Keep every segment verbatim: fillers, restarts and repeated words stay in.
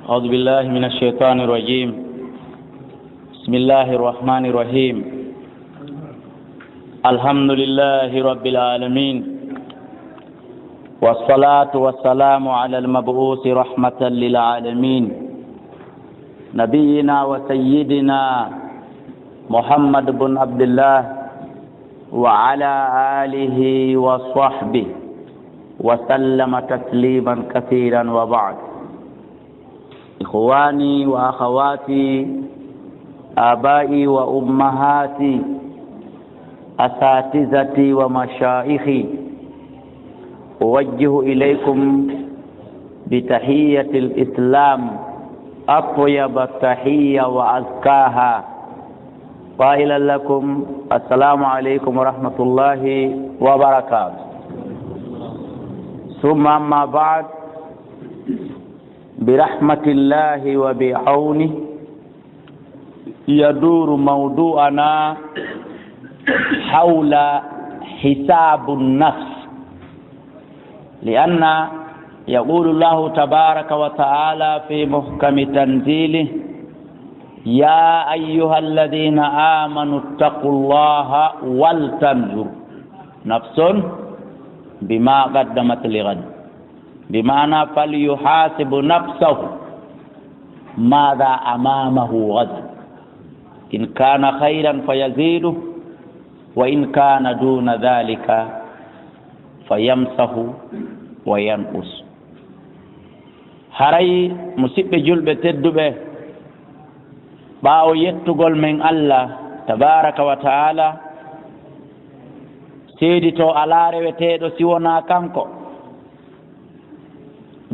أعوذ بالله من الشيطان الرجيم. بسم الله الرحمن الرحيم. الحمد لله رب العالمين. والصلاة والسلام على المبعوث رحمة للعالمين. نبينا وسيدنا محمد بن عبد الله وعلى آله وصحبه وسلم تسليما كثيرا وبعد. إخواني وأخواتي، آبائي وأمهاتي، أساتذتي ومشايخي، أوجه إليكم بتحية الإسلام أطيب التحية وأزكاها، قائلا لكم: السلام عليكم ورحمة الله وبركاته. ثم أما بعد، برحمة الله وبعونه يدور موضوعنا حول حساب النفس، لأن يقول الله تبارك وتعالى في محكم تنزيله: يا أيها الذين آمنوا اتقوا الله ولتنظر نفس بما قدمت لغد، بمعنى فليحاسب نفسه ماذا أمامه غدا، إن كان خيرا فيزيده، وإن كان دون ذلك فيمسه وينقص. Haray, musiɓɓe julɓe tedduɓe, ɓaawo yettugol men Allah tabaraka wa taala, seedito alaa reweteeɗo si wonaa kanko,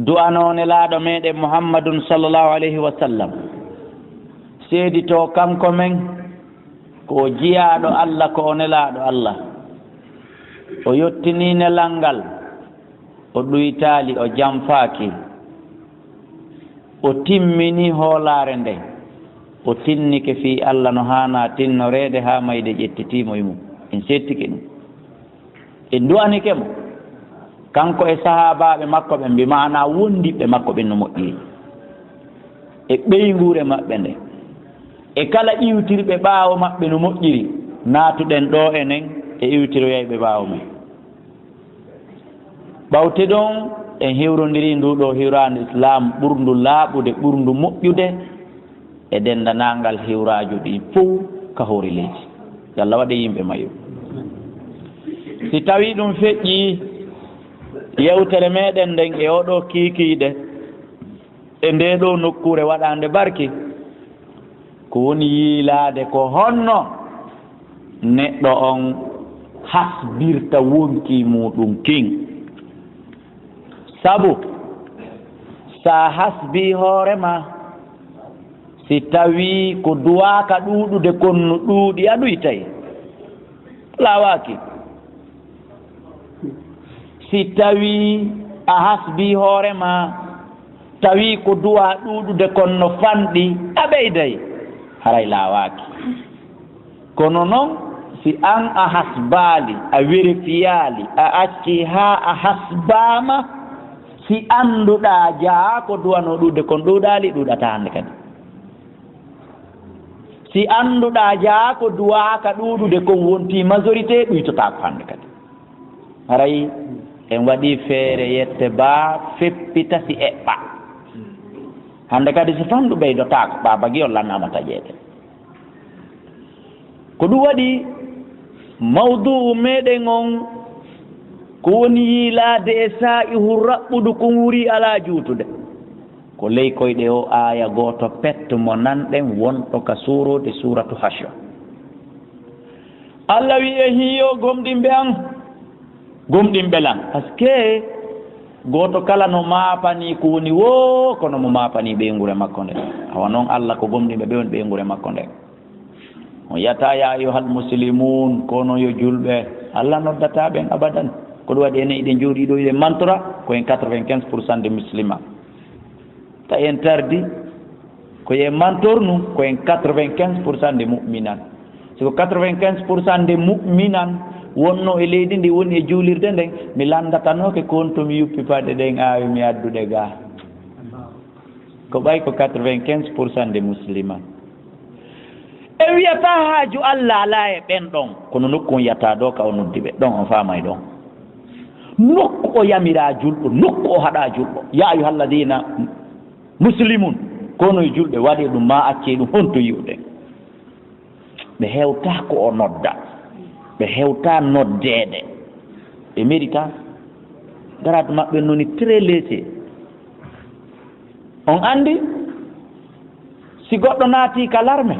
du'anoo Nelaaɗo meɗen Muhammadun sallallahu alayhi wa sallam, seedito kanko men ko o jiyaaɗo Allah, ko o Nelaaɗo Allah. O yottinii nelal ngal, o ɗuytaali, o janfaaki, o timmini hoolaare nden, o tinnike fii Allah no haanaa tinnoreede haa mayde ƴettitii mo e mum. En seettike ɗum. En du'anike mo, kanko e sahaabaaɓe makko ɓen, bi maanaa wondiɓɓe makko ɓen no moƴƴiri, e ɓeynguure maɓɓe nden, e kala iwtirɓe ɓaawo maɓɓe no moƴƴiri. Naatuɗen ɗoo enen e iwtiroyayɓe ɓaawo men. Ɓawte ɗon, en hiwrondirii nduu ɗoo hiwraandu Islaam ɓurndu laaɓude, ɓurndu moƴƴude e denndanaangal hiwraaju ɗin fow ka hoore leydi. Yo Allah waɗe yimɓe mayo. Si tawii ɗum feƴƴii, yewtere meɗen nden e oo ɗoo kiikiiɗe, e ndee ɗoo nokkuure waɗaande barki, ko woni yiilaade ko honno neɗɗo on hasbirta wonkii muuɗum kin. Sabu, si a hasbii hoore maa, si tawii ko duwaaka ɗuuɗude kon no ɗuuɗi, a ɗuytay, laawaaki. Si tawii a hasbii hoore maa, tawii ko duwaa ɗuuɗude kon no fanɗi, a ɓeyday, haray laawaaki. Kono non, si an a hasbaali, a werifiyaali, a accii haa a hasbaama, si annduɗaa jaa ko duwanoo ɗuuɗude kon ɗuuɗaali, ɗuuɗataa hannde kadi. Si annduɗaa jaa ko duwaaka ɗuuɗude kon wontii majorité, ɗuytotaako hannde kadi. Haray en waɗii feere yette baa feppita si eɓɓa. Hannde kadi si fanɗu ɓeydotaako, ɓaa bagi on lannaama taƴeede. Ko ɗum waɗi mawdu'u meɗen on ko woni yiilaade e saa'ihu raɓɓuɗu kon wurii alaa juutude. Ko ley koyɗe o aaya gooto pet mo nanɗen wonɗo ka suuroode Suuratu Hashr. Allah wi'i, "E hiyo gomɗinɓe an, gomɗinɓe lan." Parce que gooto kala no maapanii ko woni woo, kono mo maapanii ɓeynguure makko nde. Awa non Allah ko gomɗinɓe ɓe woni ɓeynguure makko nde. O yata, "Ya ayyuhal muslimun," kono yo julɓe. Allah noddataa ɓen abadan. Ko ɗum waɗi enen hiɗen jooɗii ɗo hiɗen mantora, ko en quatre-vingt-quinze pour cent de musulmans. Ta en tardi, ko en mantor nun, ko en quatre-vingt-quinze pour cent de mu'minan. Si ko quatre-vingt-quinze pour cent de mu'minan wonno e leydi ndi woni e juulirde nden, mi landatanooke ko honto mi yuppi paɗe ɗen aawi mi adduɗe gaa. Ko ɓay ko quatre-vingt-quinze pour cent de musulman. E wiyata haaju Allah alaa e ɓen ɗon, kono nokku on yiyata ɗo ka o noddi ɓe, ɗon on faamay ɗon. Nokku o yamira julɗo, nokku o haɗa julɗo. Ya ayyuhalladhina muslimun, kono e julɓe waɗi ɗum, ma acce ɗum, honto yi'ude. Ɓe hewta ko o nodda. Ɓe hewta noddeede. Ɓe merita. Garaadu maɓɓe noni très léger. On anndi, si goɗɗo naati ka larme,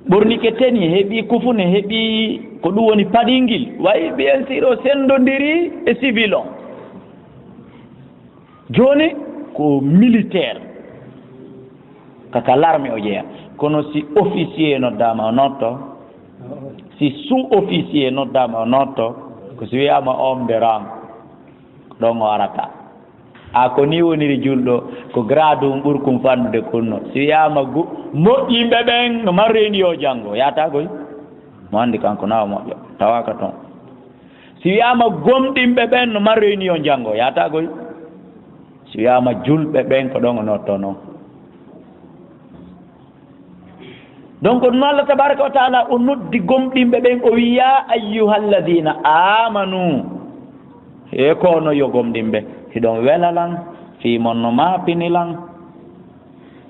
ɓornike teni, heɓi kufune, heɓi ko ɗum woni paɗingil, wayi bien sûr o senndondiri e civil on. Jooni ko militaire, ka, ka larme o jeya. Kono si officier noddaama o notto, si sous-officier noddaama o notto, ko si wiyaama homme de rang, ko ɗon o arata. A ko ni woniri julɗo, ko grade um ɓurkum fanɗude kunno. Si wiyaama gu-, moƴƴinɓe ɓen no marroyni yo janngo, yaata koy. Mo anndi kanko na o moƴƴo, tawaaka ton. Si wiyaama gomɗinɓe ɓen no marroyni yo janngo, yaata koy. Si wiyaama julɓe ɓen ko ɗon o notto non. Donc, ɗum Allah tabaraka wa taala o noddi gomɗinɓe ɓen, o wi, "Ya ayyuhalladhina amanu." He kono yo gomɗinɓe, hiɗon wela lan, fii mon no maapini lan,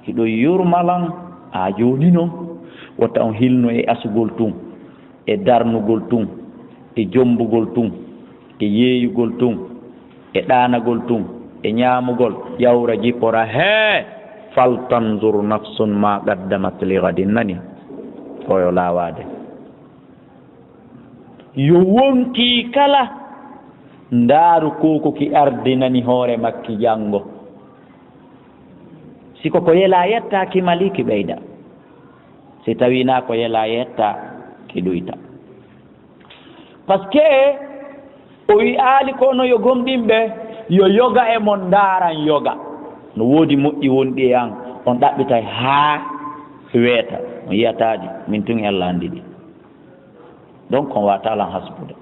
hiɗon yurma lan, a jooni non, wota on hilno e asugol tun, e darnugol tun, e jombugol tun, e yeeyugol tun, e ɗaanagol tun, e ñaamugol, ƴawra jippora hee, "Faltanzur nafsun ma qaddamat li ghadin," nani? Ko yo laawaade. Yo wonkii kala ndaaru ko ko ki ardinani hoore makki janngo. Si ko ko yelaa yetta, ki malii ki ɓeyda. Si tawii na ko yelaa yetta, ki ɗuyta. Parce que o wi'aali kono yo gomɗinɓe, yo yoga e mon ndaaran yoga. No woodi moƴƴi wonɗi e an, on ɗaɓɓitay haa weeta. On yi'ataa ɗi, min tun e Allah anndi ɗi. Donc, on waataa lan hasbude.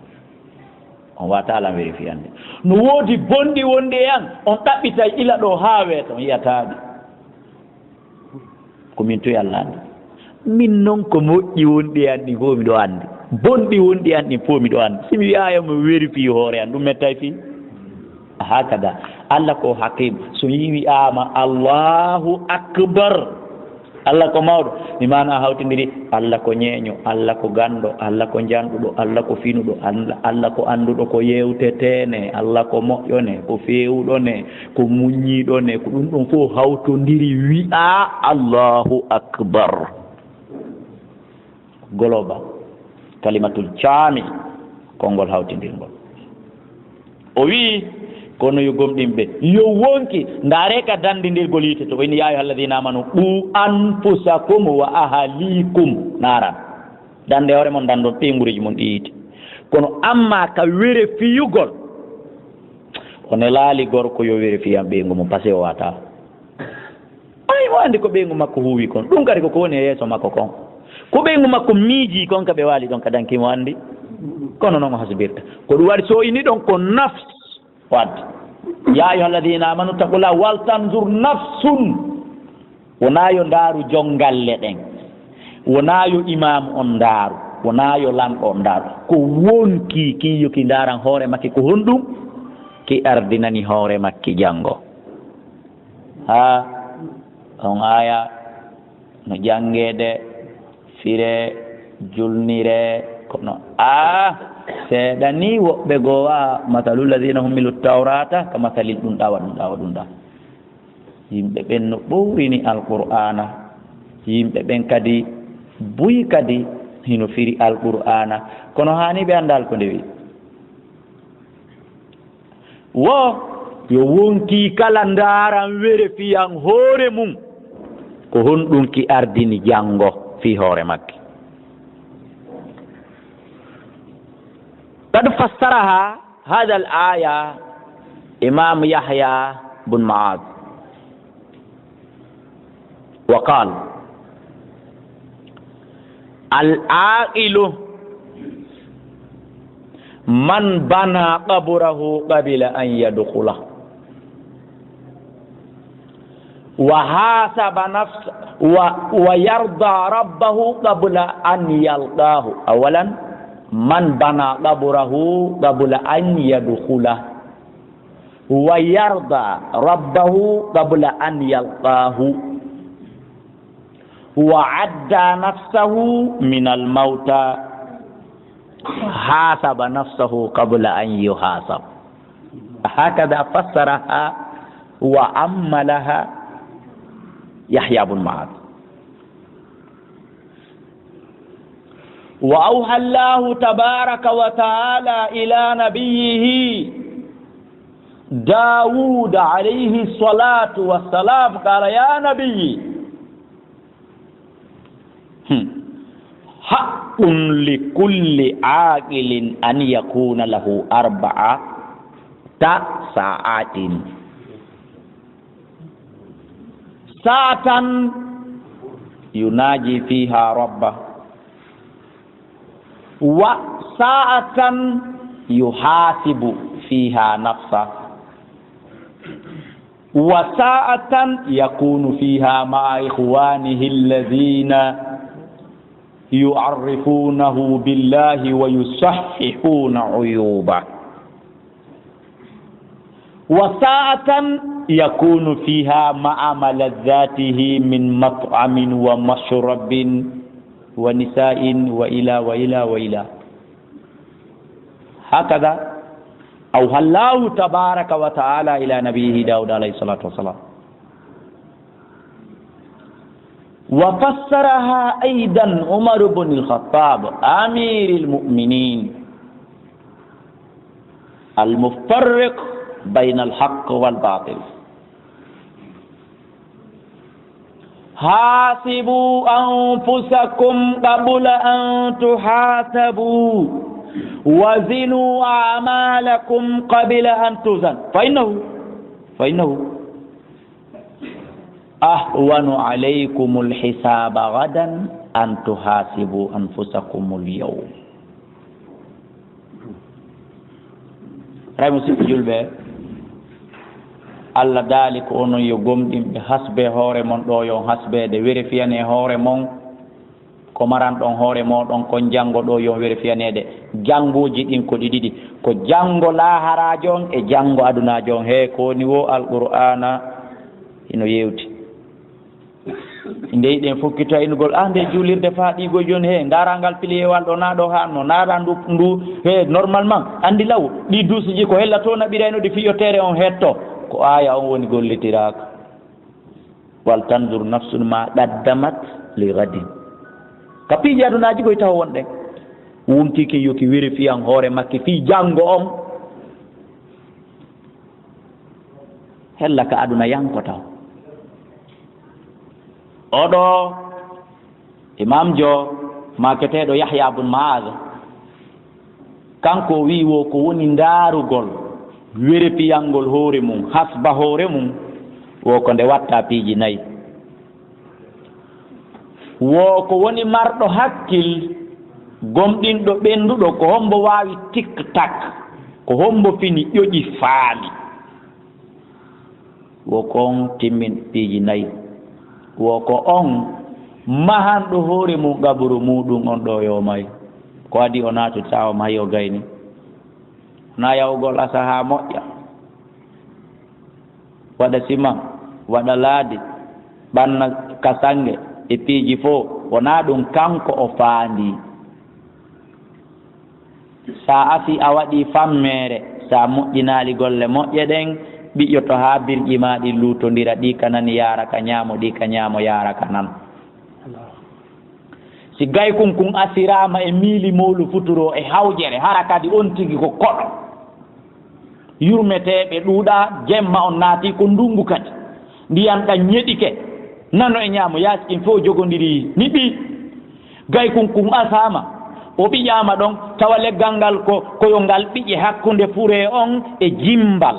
On waataa lan vérifiande. No woodi bonɗi wonɗi e an, on ɗaɓɓitay ila ɗo haa weeta, on yi'ataa ɗi. Ko min toy Allah anndi. Min non ko moƴƴi wonɗi e an ɗin fof miɗo anndi. Bonɗi wonɗi e an ɗin fof miɗo anndi. Si mi wi'aaya mo vérifier hoore an, ɗum mettay fii. Hakada. Allah ko hakim. So yi wi'aama Allahu Akbar. Allah ko mawɗo. Mi maana a hawtindiri. Allah ko ñeeño. Allah ko ganndo. Allah ko janɗuɗo. Allah ko finuɗo. Allah, Allah ko annduɗo ko yewtetee ne. Allah ko moƴƴo ne. Ko feewuɗo ne. Ko muññiiɗo ne, ko ɗum ɗum fof hawtondiri wi'a Allahu Akbar. Global, kalimatul jaami, konngol hawtindirngol. O wi'i, kono yo gomɗinɓe, yo wonki, ndaaree ka danndindirgol yiite to, o inni, "Ya ayyuhal ladina amanu, qu anfusakum wa ahlikum naaran." Dannde hoore mon, danndon ɓeynguureeji mon ɗi yiite. Kono amma ka were fiyugol, o nelaali gorko yo were fiyan ɓeyngu mum, parce que o wata. Ay, mo anndi ko ɓeyngu makko huuwi kon. Ɗum kadi ko ko woni e yeeso makko kon. Ko ɓeyngu makko miiji kon ka ɓe waali ɗon ka danki mo anndi. Kono noon o hasbirta. Ko ɗum waɗi so o inni ɗon ko nafs. Wadde. Ya ayyuha alladhina amanu taqullaha wal tanzur nafsun. Wonaa yo ndaaru jonngalle ɗen. Wonaa yo imaamu on ndaaru. Wonaa yo lanɗo on ndaaru. Ko wonkii kii yo ki ndaaran hoore makki ko honɗum? Ki ardinani hoore makki janngo. Haa on aaya no janngeede, firee, julniree, kono aa seeɗa nii woɓɓe goo wa masalu alladhina hummilu tawrata ka masalil ɗum ɗawa ɗum ɗawa ɗum ɗa. Yimɓe ɓen no ɓowrini Alqur'aana. Yimɓe ɓen kadi buy kadi hino firi Alqur'aana. Kono haani ɓe anndaali ko nde wi. Wo yo wonkii kala ndaaran were fiyan hoore mum. Ko honɗum ki ardini janngo fii hoore makki? Qad fassaraha هذا الآية إمام يحيى بن معاذ وقال: العاقل من بنى قبره قبل أن يدخله. وحاسب نفسه و-، ويرضى ربه قبل أن يلقاه. أولا، من بنى قبره قبل أن يدخله، ويرضى ربه قبل أن يلقاه، وعد نفسه من الموتى، حاسب نفسه قبل أن يحاسب. هكذا فسرها وأملها يحيى بن معاذ. وأوحى الله تبارك وتعالى إلى نبيه داود عليه الصلاة والسلام، قال: يا نبي، هم. حق لكل عاقل أن يكون له أربعة ساعات. ساعة يناجي فيها ربه، وساعة يحاسب فيها نفسه، وساعة يكون فيها مع إخوانه الذين يعرفونه بالله ويصححون عيوبه، وساعة يكون فيها مع ملذاته من مطعم ومشرب ونساء وإلى، وإلى، وإلى. هكذا أوحى الله تبارك وتعالى إلى نبيه داود عليه الصلاة والسلام. وفسرها أيضا عمر بن الخطاب أمير المؤمنين المفرق بين الحق والباطل: حاسبوا أنفسكم قبل أن تحاسبوا، وزنوا أعمالكم قبل أن توزنوا، فإنه، فإنه أهون عليكم الحساب غدا أن تحاسبوا أنفسكم اليوم. Ray, musidɓe julɓe, Allah daali ko onon yo gomɗinɓe, hasbe hoore mon ɗo yo on hasbeede, werefiyane hoore mon ko maranɗon hoore mooɗon kon janngo ɗo yo on werefiyaneede. Janngooji ɗin ko ɗi ɗiɗi, ko janngo laaharaajo on e janngo adunaajo on. He ko woni wo Alqur'aana hino yewti. Nde yiɗen fokkito e inugol, ah, nde juulirde faa ɗiigoy jooni, he, ndaaraa ngal piliyewal ɗo, naa ɗo haanno, ndaaraa ndu, ndu, he, normalement, anndi law, ɗi duusiji ko hella to naɓirayno ɗi fiyo tere on hetto. Ko aaya on woni gollitiraaka. "Wal tanzur nafsun ma qaddamat li ghadin." Ka piiji adunaaji koy taho wonɗen. Wontii ke yo ki werefiyan hoore makki fii janngo on. Hella ka aduna yanko taw. Oɗo imamjo maaketeeɗo Yahya bun Maaz, kanko o wi'i wo ko woni ndaarugol, werefiyangol hoore mum, hasba hoore mum, wo ko nde watta piiji nayi. Wo ko woni marɗo hakkil, gomɗinɗo ɓennduɗo, ko hombo waawi tik tak, ko hombo fini ƴoƴi faami. Wo ko on timmin piiji nayi. Wo ko on mahanɗo hoore mum qaburu muɗum on ɗo yo may. Ko adii o naatata o mahi o gayni. Na yahugol asaha moƴƴa. Waɗa siman, waɗa laadi, ɓanna kasange e piiji fof, wonaa ɗum kanko o faandii. Sa asi a waɗii fammeere, sa moƴƴinaali golle moƴƴe ɗen, ɓiƴƴoto haa birƴi maa ɗin luutondira, ɗii ka nani yaara ka ñaamo, ɗii ka ñaamo yaara ka nano. Si gaykun kun asiraama e miili mowlu futuro e hawjere, hara kadi on tigi ko koɗo. Yurmeteeɓe ɗuuɗaa, jemma on naati ko ndunngu kadi. Ndiyan ɗan ñeɗike, nano e ñaamo yaasi kin fof jogondiri ni ɓii. Gaykun kun asaama, o ɓiƴaama ɗon, tawa leggal ngal ko koyol ngal ɓiƴe hakkunde furee on e jimmbal.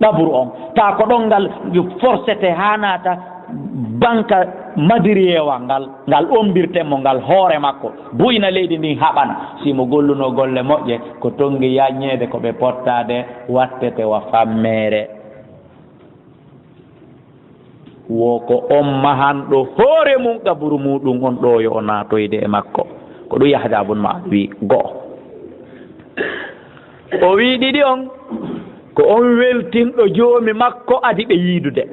Ɗaburu on, taa ko ɗon ngal forsete haa naata banka madiriyeewal ngal, ngal ommbirten mo ngal hoore makko, bu'ina leydi ndin haɓana. Si mo gollunoo golle moƴƴe, ko tonngi yaññeede ko ɓe pottaade, wattete wa fammeere. Wo ko on mahanɗo hoore mum qaburu muɗum on ɗo yo o naatoyde e makko. Ko ɗum Yahya bun Ma'az wi go'o. O wi ɗiɗi on, ko on weltinɗo joomi makko adi ɓe yiidude.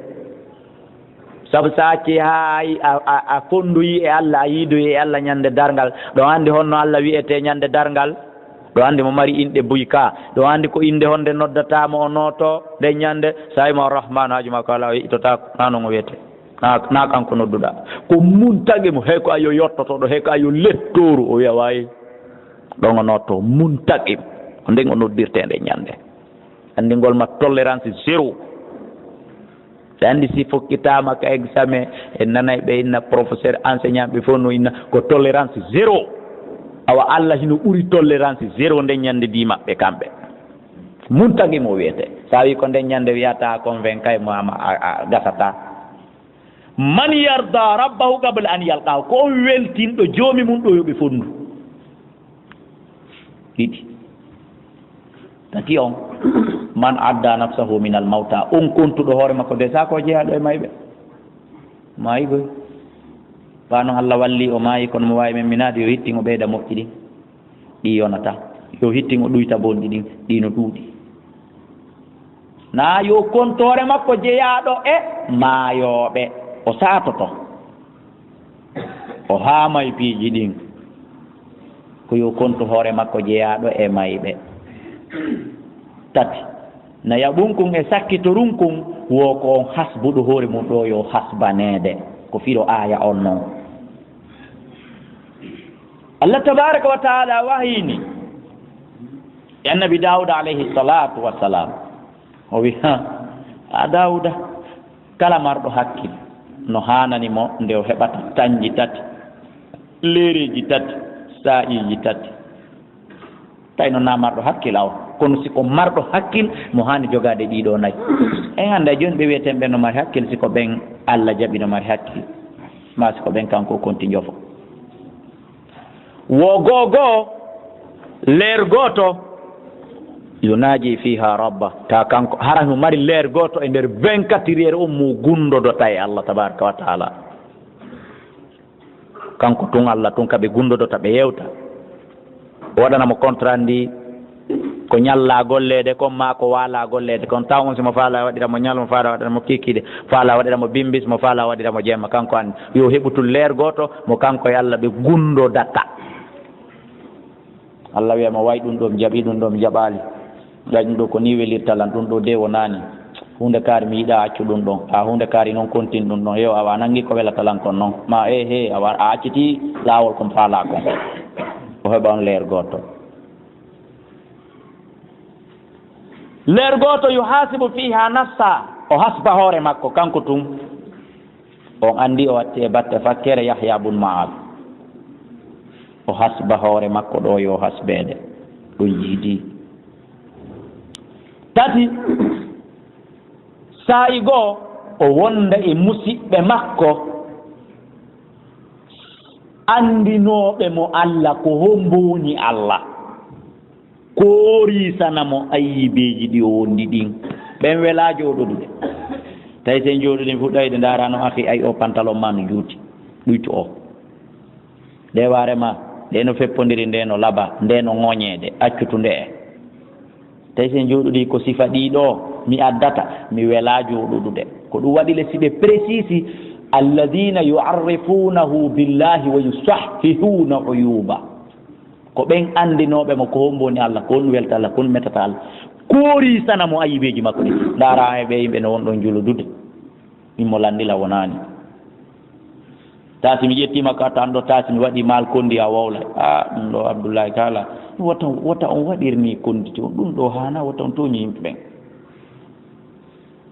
Sabu so a accii haa a, a, a, a fonndoyii e Allah, a yiidoyii e Allah ñande darngal, ɗo anndi honno Allah wiyetee ñande darngal? Ɗo anndi mo mari inɗe buy ka, ɗo anndi ko innde honde noddataa mo o nooto nden ñande, so a wii mo Arrahman, haaju makko alaa, o yeƴƴitotaako, naa non o wiyetee. Naa, naa kanko nodduɗaa. Ko muntaqim, hey ko a yo yottotooɗo, hey ko a yo lettooru, o wiya waayi. Ɗon o nootto, muntaqim. Ko nden o noddirtee nden ñande. Anndingol ma tolérance zéro. Ɓe anndi si fokkitaama ka examen, en nanay ɓe inna professeur, enseignant ɓe fof no inna ko tolérance zéro. Awa Allah hino ɓuri tolérance zéro nden ñande di maɓɓe kamɓe. Muntaqim o wiyete. Sa wi ko nden ñande wiyata convaincu kay mo ama a, a gasata. Man yarda rabbahu qabla an yalqahu, ko on weltinɗo joomi mum ɗo yo ɓe fonndu. Ɗiɗi. Tati on, man adda nafsahu min al mawta, on kontuɗo hoore makko de sa ko jeyaaɗo e mayɓe. Maayi goy. Ba non Allah walli o maayi, kono mo waawi men minaade yo hittin o ɓeyda moƴƴi ɗin. Ɗi yonata. Yo hittin o ɗuyta bonɗi ɗin. Ɗi no ɗuuɗi. Naa yo kontoore makko jeyaaɗo e maayooɓe. O saatoto. O haamay piiji ɗin. Ko yo kontu hoore makko jeyaaɗo e mayɓe. Tati. Na yaɓun kun e sakkitorunkun wo ko on hasbuɗo hoore mum ɗo yo hasbaneede. Ko firo aaya on non. Allah tabaraka wa taala wahini e annabi Dawuda alayhi salatu wassalam. O wi, ha, a Dawuda, kala marɗo hakkil no haanani mo nde o heɓata tanji tati, leereji tati, saa'iiji tati. Tawi noon na marɗo hakkil aw, kono si ko marɗo hakkil mo haani jogaade ɗiɗo nayi. En hannde jooni ɓe wiyeten ɓe no mari hakkil, si ko ɓen Allah jaɓi no mari hakkil, ma si ko ɓen kanko o konti njofo. Wo goo goo, leer gooto, yunaaji fiha rabba, ta kanko hara no mari leer gooto e nder vingt-quatre heures on mo gunndodota e Allah tabaraka wa taala. Kanko tun Allah tun ka ɓe gunndodota, ɓe yewta. O waɗana mo contrat ndi ko ñalla golleede kon maa ko waala golleede kon. Taw on si mo faala waɗira mo ñalma, faala waɗira mo kikiiɗe, faala waɗira mo bimbis, mo faala waɗira mo jemma. Kanko an yo heɓu tun leer gooto mo kanko e Allah ɓe gunndodata. Allah wiya mo, way ɗum ɗo mi jaɓi, ɗum ɗo mi jaɓaali. Ɗañ ɗum ɗo ko ni welirta lan, ɗum ɗo de wonaani. Huunde kaari mi yiɗa accu ɗum ɗon. A huunde kaari noon kontin ɗum ɗon. Yo awa a nangi ko welata lan kon noon. Ma e he awa a acciti laawol kon faalaa kon. O heɓa on leer gooto. Leer gooto yuhasibu fiha nafsa. O hasba hoore makko kanko tun. On anndi o watti e batte fakkere Yahya bun Ma'az. O hasba hoore makko ɗo yo hasbeede. Ɗum yiidi. Tati, saa'i goo o wonda e musiɓɓe makko anndinooɓe mo Allah ko hombo woni Allah. Kooriisana mo ayibeeji ɗi o wondi ɗin. Ɓen welaa jooɗodude. Tawi sen jooɗodii fuɗɗayde ndaara no akhi ay o pantalon ma no juuti. Ɗuytu o. Ɗe waare ma, ɗe no feppondiri, nde no laba, nde no ŋoñeede, accutu nde e. Tawi sen jooɗodii ko sifa ɗii ɗoo mi addata, mi welaa jooɗodude. Ko ɗum waɗi le si ɓe précisi, alladina yuarrifunahu billahi wa yusahhihuna uyuba. Ko ɓen anndinooɓe mo ko hombo woni Allah, ko honɗum welta Allah, ko honɗum metata Allah. Kooriisana mo ayibeeji makko ɗin. Ndaara e ɓe yimɓe no won ɗon juludude. Min mo lanndila wonaani. Taasi mi ƴettiima ka tan ɗo, taasi mi waɗi maal kondi a wowla. A ɗum ɗo Abdullahi Taala, wota, wota on waɗir ni kondi to. Ɗum ɗo haana, wota on tooñi yimɓe ɓen.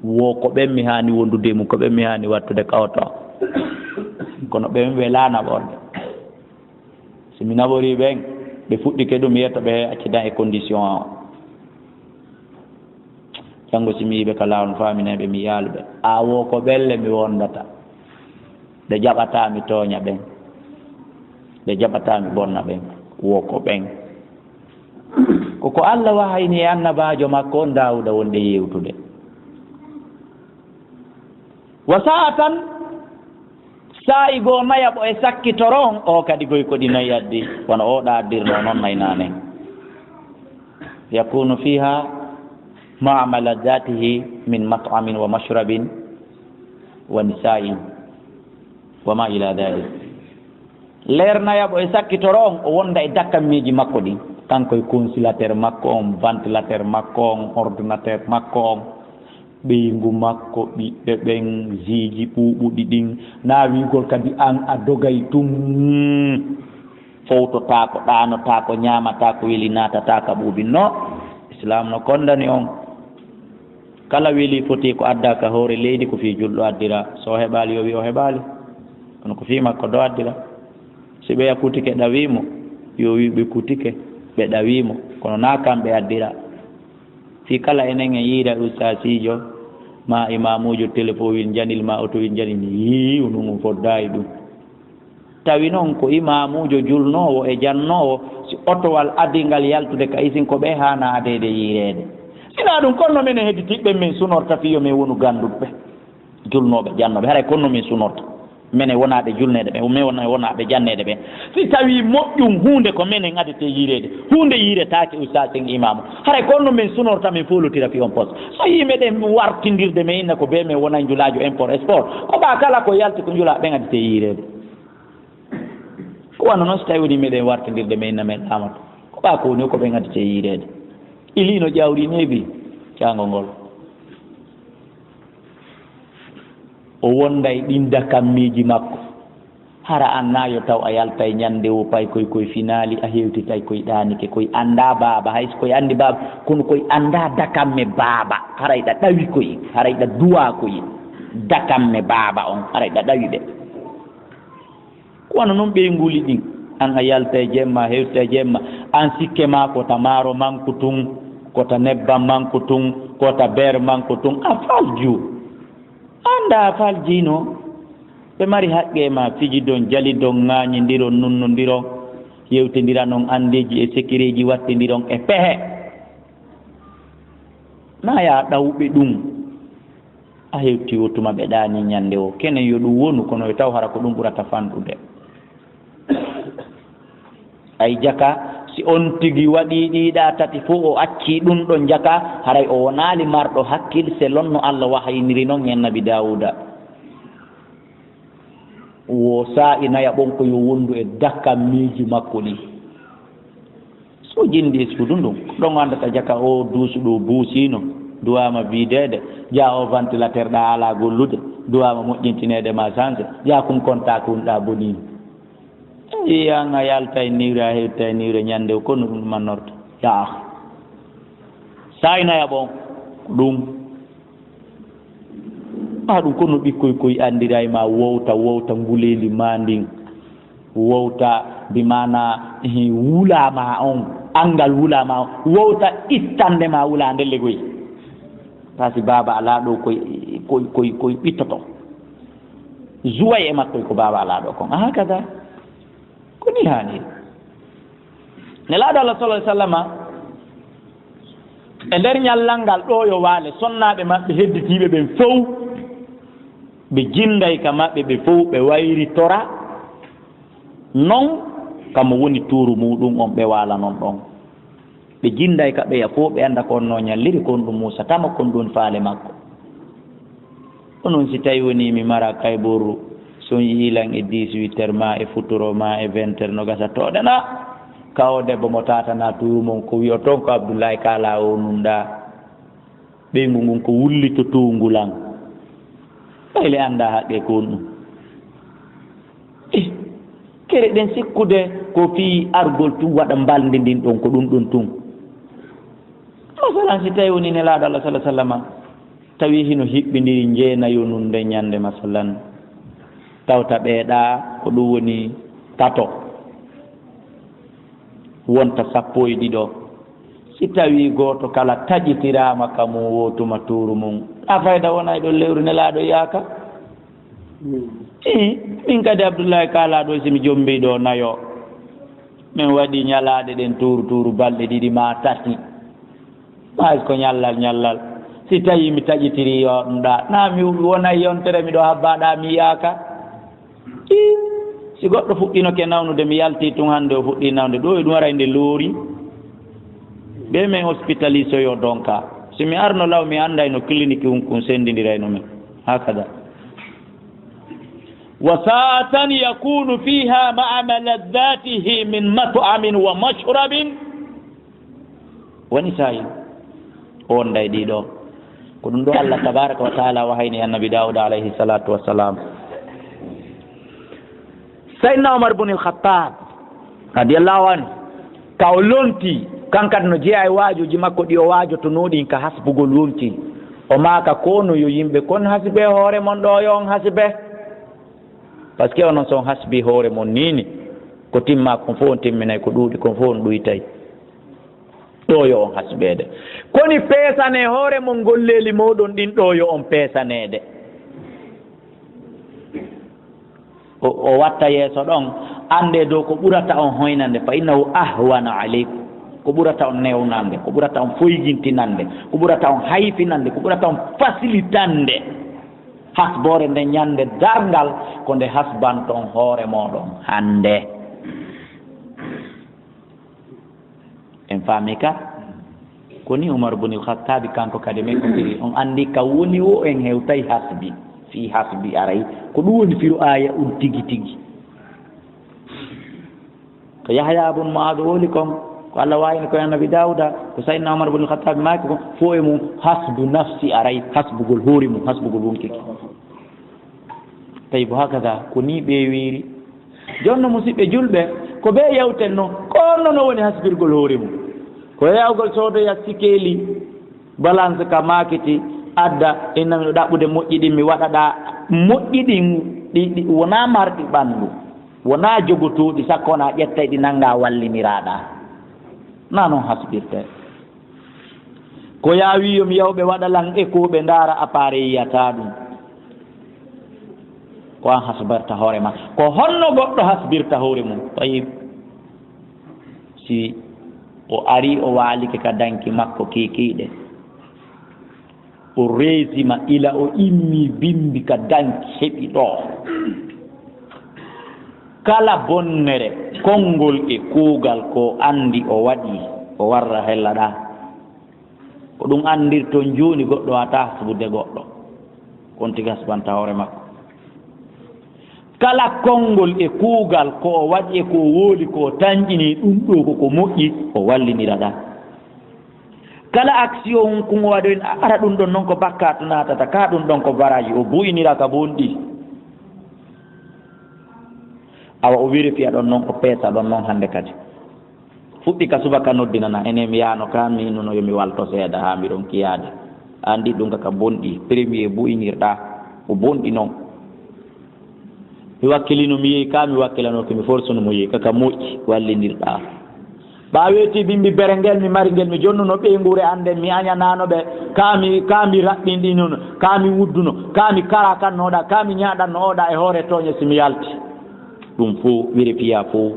Wo ko ɓen mi haani wondude e mum, ko ɓen mi haani wattude kawto. Kono ɓen welaana ɓorde. Si mi naɓorii ɓen, ɓe fuɗɗike ɗum, mi yetta ɓe accidan e condition o. Janngo si mi yi'i ɓe ka laawol, mi faaminay ɓe, mi yaali ɓe. A wo ko ɓelle mi wondata. Ɓe jaɓataa mi tooña ɓen. Ɓe jaɓataa mi bonna ɓen. Wo ko ɓen. Ko ko Allah wahayni e annabaajo makko on Daawuda wonde yewtude. Wa sa'atan, saa'i goo nayaɓo e sakkitoro on, o kadi goy ko ɗi nayi addi, wano o ɗa addirno non nayi naane. Yakunu fiha ma'a maladatihi min mat'amin wa mashrabin wa nisa'in wa ma ila dhalik. Leer nayaɓo e sakkitoro on, o wonda e dakkammeeji makko ɗin. Kanko e konsilateer makko on, vantilateer makko on, ordinateer makko on, ɓeyngu makko, ɓiɓɓe ɓen, ziiji ɓuuɓuɗi ɗin. Na wiigol kadi an a dogay tun, fowtotaako, ɗaanotaako, ñaamataako, weli naatataako ɓuuɓi. No, Islaam no kondani on. Kala weli foti ko adda ka hoore leydi, ko fii julɗo addira. So o heɓaali, yo wi o heɓaali. Kono ko fii makko do addira. Si ɓe kutike ɗawii mo, yo wi ɓe kutike, ɓe ɗawii mo. Kono na kamɓe addira. Fii kala enen en yiida ustaasiijo, ma imaamuujo, telefon wil njanil, ma oto wil njanil, yii, unun un foddaali ɗum. Tawi non ko imaamuujo julnoowo e jannoowo, si otowal adii ngal yaltude ka isin, ko ɓe haana adeede yiireede. Sinaa ɗum, kono menen hedditiiɓe men sunorta fii yo men wonu gannduɓe, julnooɓe, jannooɓe. Haray kono men sunorta. Menen wonaaɓe julneede ɓe, men wona-, wonaaɓe janneede ɓe. Si tawii moƴƴum huunde ko menen adetee yiireede, huunde yiiretaake ustaasen imaamu. Haray kono men sunorta men foolotira fii on poste. So yii meɗen wartindirde men inna ko bee men wona njulaajo import export. Ko ɓa kala ko yalti ko njulaa ɓen adetee yiireede. Ko wano non si tawi woni meɗen wartindirde men inna men ɗaamato. Ko ɓa ko woni ko ɓen addete yiireede. Iliino ƴawri neeɓi caango ngol. O wonday ɗin dakammiiji makko. Hara an na yo taw a yaltay ñande wo pay koy koy finaali a hewtitay koy ɗaanike koy annda baaba hay so koy anndi baaba kono koy annda dakamme baaba haray ɗa ɗawi koy haray ɗa duwa koy dakamme baaba on haray ɗa ɗawi ɓe. Ko wano non ɓeynguuli ɗin, an a yalta e jemma, a hewta e jemma, an sikke ma ko ta maaro manku tun, ko ta nebbam manku tun, ko ta beer manku tun, a falju. Annda a faljiino. Ɓe mari haqqe e ma, fijidon, jalidon, ŋaañindiron, nunnondiron, yewtindiranon anndeeji e sekireeji, wattindiron e pehe. Na ya ɗawɓe ɗum. A hewti o tuma ɓe ɗaani ñande o. Kenen yo ɗum wonu, kono yo taw hara ko ɗum ɓurata fanɗude. Ay jaka, si on tigi waɗi ɗiɗa tati fof, o acci ɗum ɗon jaka, haray o wonaali marɗo hakkil, selon no Allah wahayiniri non e Nabi Daawuda. Wo saa'i naya ɓon ko yo wondu e dakammiiji makko ɗi. So jindi e suudu ndun, ɗon anndata jaka o duusu ɗo buusiino, duwaama biideede, jaa o ventilateur ɗa alaa gollude, duwaama moƴƴintineede ma sanse, jaa kun kontaaki un ɗa boniino. Eyi, an a yalta e niwre, a hewta e niwre ñande o, kono ɗum ɗum annorta. Yaa. Saa'i naya ɓon, ɗum. Maa ɗum kono ɓikkoy koy anndiray ma wowta, wowta nguleendi ma ndin. Wowta bi maana, eh, wula ma on, anngal wula ma on. Wowta ittande ma wula ndelle goy. Pasi baaba alaa ɗo koy, koy, koy, koy ɓittoto. Zuway e makkoy ko baaba alaa ɗo kon. Aha, kada. Ko ni haaniri. Nelaaɗo Allah sallallahu alaihi wasallama, e nder ñallal ngal ɗo yo waale, sonnaaɓe maɓɓe hedditiiɓe ɓen fow, ɓe jinday ka maɓɓe ɓe fow, ɓe wayri tora, non kamo woni tuuru muuɗum on, ɓe waala non ɗon. Ɓe jinday ka ɓeya fow, ɓe annda ko on no ñalliri, ko on ɗum Muusa tama, ko on ɗum faale makko. Onon si tawi woni mi mara kay ɓurru, so on yi'i lan e dix-huit heures ma e futuro ma e vingt heures no gasa toɗana. Ka o debbo mo tatana tuuru mon ko wi'o ton ko Abdullahi Kala o nunda. Ɓeyngu ngun ko wullito tuungu lan. Ɓay le annda haqqe ko on ɗum. Eh, kere ɗen sikkude ko fii argol tun waɗa mbalndi ndin ɗon ko ɗum ɗum tun. Masalan, si tawi woni Nelaaɗo Allah sallallahu alaihi wasallam, tawi hino hiɓɓindiri njeenayo nun nden ñande, masalan, tawta ɓeeɗa ko ɗum woni tato, wonta sappo e ɗiɗo. Si tawi gooto kala taƴitiraama ka mum woo tuma tuuru mum, a fayda wona e ɗon lewru Nelaaɗo yaaka? Ii, min kadi Abdullahi Kala ɗo, si mi jombii ɗo nayo, min waɗi ñalaaɗe ɗen tuuru tuuru balɗe ɗiɗi maa tati. Maa est-ce que ñallal ñallal, Si tawii mi taƴitirii yo ɗum ɗa, naa mi wonay yontere miɗo habba ɗa mi yiyaaka. Ii, si goɗɗo fuɗɗinoke nawnude, mi yaltii tun hannde o fuɗɗii nawde, ɗo e ɗum aray nde loori. Ɓe men hospitalisoyo donka. Si mi arno law, mi annday no clinique un kun senndindirayno men. Hakada. Wa sa'atan yakunu fiha ma'a malazzatihi min mat'amin wa mashrabin. Woni saa'i o wonday ɗiɗo. Ko ɗum ɗo Allah tabaraka wa taala wahayni annabi Dawuda alayhi salatu wassalam. Sayyidina Umar ibn al-Khattab radiyallahu anhu, ka o lonti, kan kadi no jeeya e waajuuji makko ɗi o waajotonoo ɗin ka hasbugol wonki. O maaka ko no yo yimɓe kon hasbe hoore mon ɗo yo on hasbe. Parce que onon so on hasbi hoore mon nii ni, ko timmaa kon fof on timminay, ko ɗuuɗi kon fof on ɗuytay. Ɗo yo on hasbeede. Koni peesanee hoore mon golleeli mooɗon ɗin, ɗo yo on peesaneede. O, o watta yeeso ɗon, anndee dow ko ɓurata on hoynande, fa innahu ahwana aleykum. Ko ɓurata on newnande, ko ɓurata on foygintinande, ko ɓurata on hayfinande, ko ɓurata on fasilitande. Hasboore nden ñande darngal, ko nde hasbanton hoore mooɗon hannde. En faami ka? Ko ni Umar bun al-Khattabi kanko kadi men ko firi. On anndi ka woni wo en hewtay hasbi. Fii hasbi aray. Ko ɗum woni firu aaya un tigi tigi. Ko Yahya bun Mu'adh woli kon, ko Allah wayni ko Annabi Dawuda, ko Sayyidina Umar bun al-Khattabi maaki kon, fo e mum hasbu nafsi aray, hasbugol hoore mum, hasbugol wonkiki. Tawi bo hakada, ko ni ɓe wiiri. Jonno musiɓɓe julɓe, ko ɓe yewten no, ko honno no woni hasbirgol hoore mum? Ko yawgol soodoya sikeeli, balance ka maakiti, adda, inna miɗo ɗaɓɓude moƴƴi ɗin, mi waɗa ɗa moƴƴi ɗin, ɗi, ɗi wonaa marɗi ɓanndu, wonaa jogotooɗi, sakko wonaa ƴettay ɗi nannga walliniraɗa. Na non hasbirte. Ko yaa wi yo mi yaw ɓe waɗa lan écho ɓe ndaara appareil yiyata ɗum. Ko an hasbirta hoore ma. Ko honno goɗɗo hasbirta hoore mum? Tayib. Si o ari o waalike ka danki makko kiikiiɗe. O reesima ila o immi bimbi ka danki heɓi ɗo. Kala bonnere, konngol e kuugal ko anndi o waɗi, o warra hella ɗa. Ko ɗum anndirton jooni goɗɗo wata hasbude goɗɗo. Kon tigi hasbanta hoore makko. Kala konngol e kuugal ko o waɗi e ko o wooli ko o tanƴini ɗum ɗo ko ko moƴƴi, o wallinira ɗa. Kala action kun o waɗoyin, a ara ɗum ɗon noon ko bakkaatu naatata, ka ɗum ɗon ko baraji, o bu'inira ka bonɗi. Awa o vérifiya ɗon noon, o peesa ɗon noon hannde kadi. Fuɗɗi ka subaka noddinana, enen mi yaano ka, mi nuno yo mi walto seeɗa haa mi ronki yaade. Anndi ɗum ka, ka bonɗi, premier bu'inirɗa, ko bonɗi noon. Mi wakkilino mi yehi ka, mi wakkilanooki mi forsuno mo yehi ka, ka moƴƴi, wallindirɗa. Ɓa weeti bimbi bere ngel mi mari ngel, mi jonnuno ɓeynguure an nden, mi añanaano ɓe, ka mi, ka mi raɓɓinɗinono, ka mi wudduno, ka mi karakanno oɗa, ka mi ñaaɗanno oɗa e hoore tooñe si mi yalti. Ɗum fof, vérifiya fof.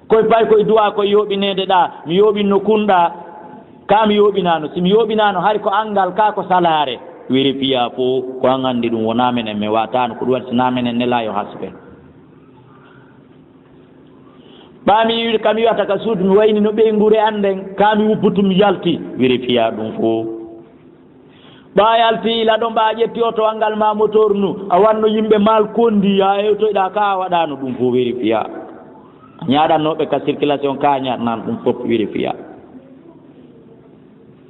Koye pay koye du'a koye yooɓineede ɗa, mi yooɓinno kun ɗa, ka mi yooɓinaano, si mi yooɓinaano, hari ko anngal ka ko salaare, vérifiya fof, ko an anndi ɗum wonaa menen, mi wataano, ko ɗum waɗi sinaa menen nelaa yo hasbe. Ɓa mi yiwi ka mi wiyata ka suudu, mi wayni no ɓeynguure an nden, ka mi wubbutu mi yalti, vérifiya ɗum fof. Ɓa yalti ila ɗon, ɓa ƴetti oto angal ma motor nu, a wanno yimɓe mal kondi, ya ewtoyɗa ka a waɗano ɗum fof vérifiya. Ñaaɗannooɓe ka circulation ka ñaaɗnan ɗum fof vérifiya.